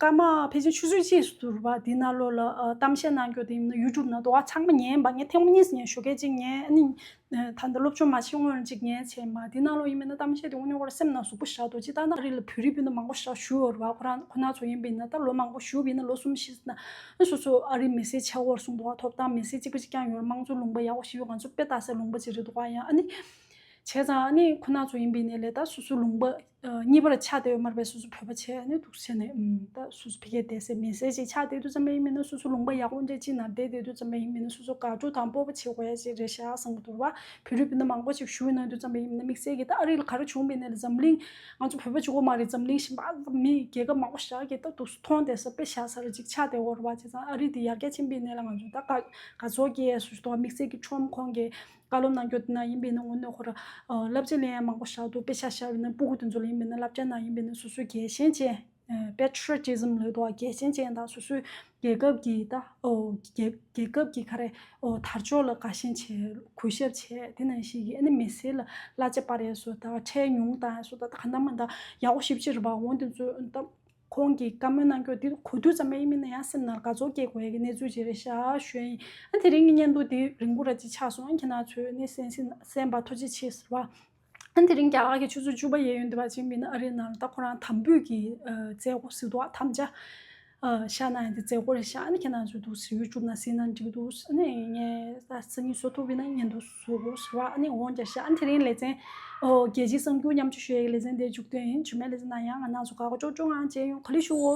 སྐར་མ་ཕལ་ཆེར་ཆུ་ཚོད་གཅིག་ཟུར་བ་འདི་ནང་ལོགས་ལ་ཨ་གཏམ་བཤད་གནང་རྒྱུ་དེ་ཡིན་ན་ཡུ་ཊུབ་ནང་འདུག་བ། ཚང་མ་ཉན་པ། ངས་ཐེངས་མ་གཉིས་ཉན། ཞོགས་ཀས་གཅིག་ཉན། ཨ་ནི་ད་ལྟ་སློབ་སྦྱོང་མ་བྱེད་སྔོན་གཅིག་ཉན་བྱས་མ། འདི་ནང་ལོགས་ཡིན་མིན་ན་གཏམ་བཤད་དེ་དངོས་གནས་ཁོ་རང་སེམས་ནང་ཟུག་པོ་ཞེ་དྲག་འདུག་ཅི་ལྟར་ན་ཨ་རི་ལ་བོད་རིགས་སྤུན་ཟླ་མང་པོ་ཞེ་དྲག་བཞུགས་ཡོད་རེད་བ། ཁོ་རང་ཁོ་ན་ཚོ་ཡིན་པ་ཡིན་ན་ད་ལོ་མང་པོ་བཞུགས་པ་ཡིན་ན་ལོ་གསུམ་བཞི་ཙམ་ན་ཨ་སོ་སོ་ཨ་རི་མི་སེར་ཆགས་ཡོད་རེད་གསུངས་འདུག་བ། ཐོབ་ཐང་མི་སེར་གཅིག་པ་གཅིག་རྐྱང་ཡོད་རེད། དམངས་གཙོ་ལུང་པ་ཡག་པོ་ཞིག་ཡོད། ང་ཚོ་དཔེ་ལྟ་སའི་ལུང་པ་ཅིག་རེད་འདུག་བ། ཡང་ཨ་ནི། བྱས་ཙང་ཨ་ནི་ཁོ་ན་ཚོ་ཡིན་པ་ཡིན་ནའི་ལས་ད་སོ་སོ་ལུང་པ་ཨ་གཉིས་པར་ཆགས་བསྡད་ཡོད་མ་རེད་པས། སོ་སོ་བོད་པ་བྱས་ཨ་ནི་འདུག་བྱས་ནས་ཨམ་ད་སོ་སོ་ཕ་གིར་བསྡད་སའི་མི་སེར་ཅིག་ཆགས་བསྡད་དུས་ཙམ་པ་ཡིན་མིན་ན་སོ་སོ་ལུང་པ་ཡག་པོ་འདྲ་ཅིག་ནང་བསྡད་བསྡད་དུས་ཙམ་པ་ཡིན་མིན་ན་སོ་སོ་དགའ་སྤྲོ་དང་སྤོབས་པ་བྱེད་དགོས་ཡ་ཅིག་རེད་ཤག་བསམ་གྱི་འདུག་བ། བོད་རིགས་སྤུན་ཟླ་མང་པོ་ཅིག་བཞུགས་གནང་དུས་ཙམ་པ་ཡིན་མིན་ན་དམིགས་བསལ་གྱི་ད་ཨ་རི་ལ་ག་རེ་བྱུང་བ་ཡིན་ནའི་ལས་འཛམ་གླིང་ང་ཚོ་བོད་པ་གཅིག་པོ་མ་རེད། འཛམ་གླིང་གཞན་པ་མི་རྒྱལ་ཁབ་མང་པོ་ཞིག་གིས་ད་འདུག་མཐོང་བསྡད་ས་དཔེ་བཞག་ས་རེད། ཅིག་ཆགས་བསྡད་ཡོད་རེད་བ། བྱས་ཙང་ཨ་རི་འདི་ཡར་རྒྱས་ཕྱིན་པ་ཡིན་ནའི་ལས་ང་ཚོ་ད་དགའ་དགའ་ཚོར་སྐྱེ་ཡ་སོ་སོ་འདུག་དམིགས་བསལ་གྱི་ཁྲོམ་ཁོང་གི་བཀའ་སློབ་གནང་རྒྱུ་དེ་ན་ཡིན་པ་ཡིན་ན་དངོས་གནས་ཁོ་རང་བསླབ་བྱ་ལེན་ཡ་མང་པོ་བཞག་འདུག་དཔེ་ཆ་བཞག་པ་ཡིན་ན་སྤུ་གུ་དེ་ཚོ་ལ་ཡིན་པ་ཡིན་ན་བསླབ་བྱ་གནང་ཡིན་པ་ཡིན་ན་སོ་སོའི་རྒྱལ་ཞེན་ཅན་patriotism ལབ་འདུག་བ། རྒྱལ་ཞེན་ཅན་དང་སོ་སོའི་རྒྱལ་ཁབ་ཀྱི་ད་ཨོ་རྒྱལ་རྒྱལ་ཁབ་ཀྱི་ག་རེ་ཨོ་དར་ལྕོག་ལ་དགའ་ཞེན་བྱས་གུས་ཞབས་བྱས། དེ་ནང་བཞིན་གྱི་ཨ་ནི་མི་སེར་ལ་གླ་ཆ་སྤར་ཡ་སོགས་ད་ཁྲལ་ཉུང་བཏང་ཡ་སོགས་ད་ག་འདྲ་མ་འདྲ་ཡག་པོ་ཞེ་པོ་ཅིག་རེད་པ། འོ་དེ་ཚོ་ད། ཁོང་གིས་བཀའ་མོལ་གནང་རྒྱུ་དེ་གོ་དུས་ཙམ་པ་ཡིན་མིན་ན་ཡང་སེམས་ནང་དགའ་ཚོར་སྐྱེ་དགོས་ཡ་གི་གནས་ཚུལ་ཅིག་རེད་ཤག་ཞུ་ཡ་ཡིན། ཨ་དེ་རིང་གི་བརྙན་ཐུང་དེ་རིང་པོ་ར་ཅིག་ཆགས་སོང་། ཨ་ཁྱེད་རང་ཚོས་ནི་གསན་གཟིགས་གནང་གསན་པ་ཐུགས་རྗེ་ཆེ་ཟེར་བ། ཨ་དེ་རིང་རྒྱ་གར་གྱི་ཆུ་ཚོད་བཅུ་པ་ཡས་ཡོང་དུས་པ་ཅིག་མིན་ན་ཨ་རིའི་ནང་ལ་ད་ཁོ་རང་དམ་འབུལ་གྱི་ཨ་མཛད་སྒོ་ཟེར་འདུག་ཨ་དམ་བཅའ་ཨ་བཞག་གནང་ཡ་དེ་མཛད་སྒོ་རེད་ཤག་ཨ་ནི་ཁྱེད་རང་ཚོས་འདུག་ཟེར་ཡུ་ཊུབ་ནང་གཟིགས་ན་འགྲིག་འདུག་ཨ་ནི་ངས་ད་སང་ཉིན་བཟོ་ཐུབ་པ་ཡིན་ན་བརྙན་ཐུང་བཟོ་དགོས་ཟེར་བ། ཨ་ནི་འོང་རྒྱག་ཤག་ཨ་ནི་དེ་རིང་ལེ་ཚན་ཨོ་རྒྱལ་སྤྱིའི་གསར་འགྱུར་མཉམ་སྤྱོད་ཞུ་ཡ་གི་ལེ་ཚན་དེ་མཇུག་སྡོད་ཡིན། རྗེས་མའི་ལེ་ཚན་ནང་ཡང་ང་རང་ཚོ་དགའ་དགའ་ཅོག་ཅོག་ངང་མཇལ་ཡོང་། ག་ལེ་ཞུའོ།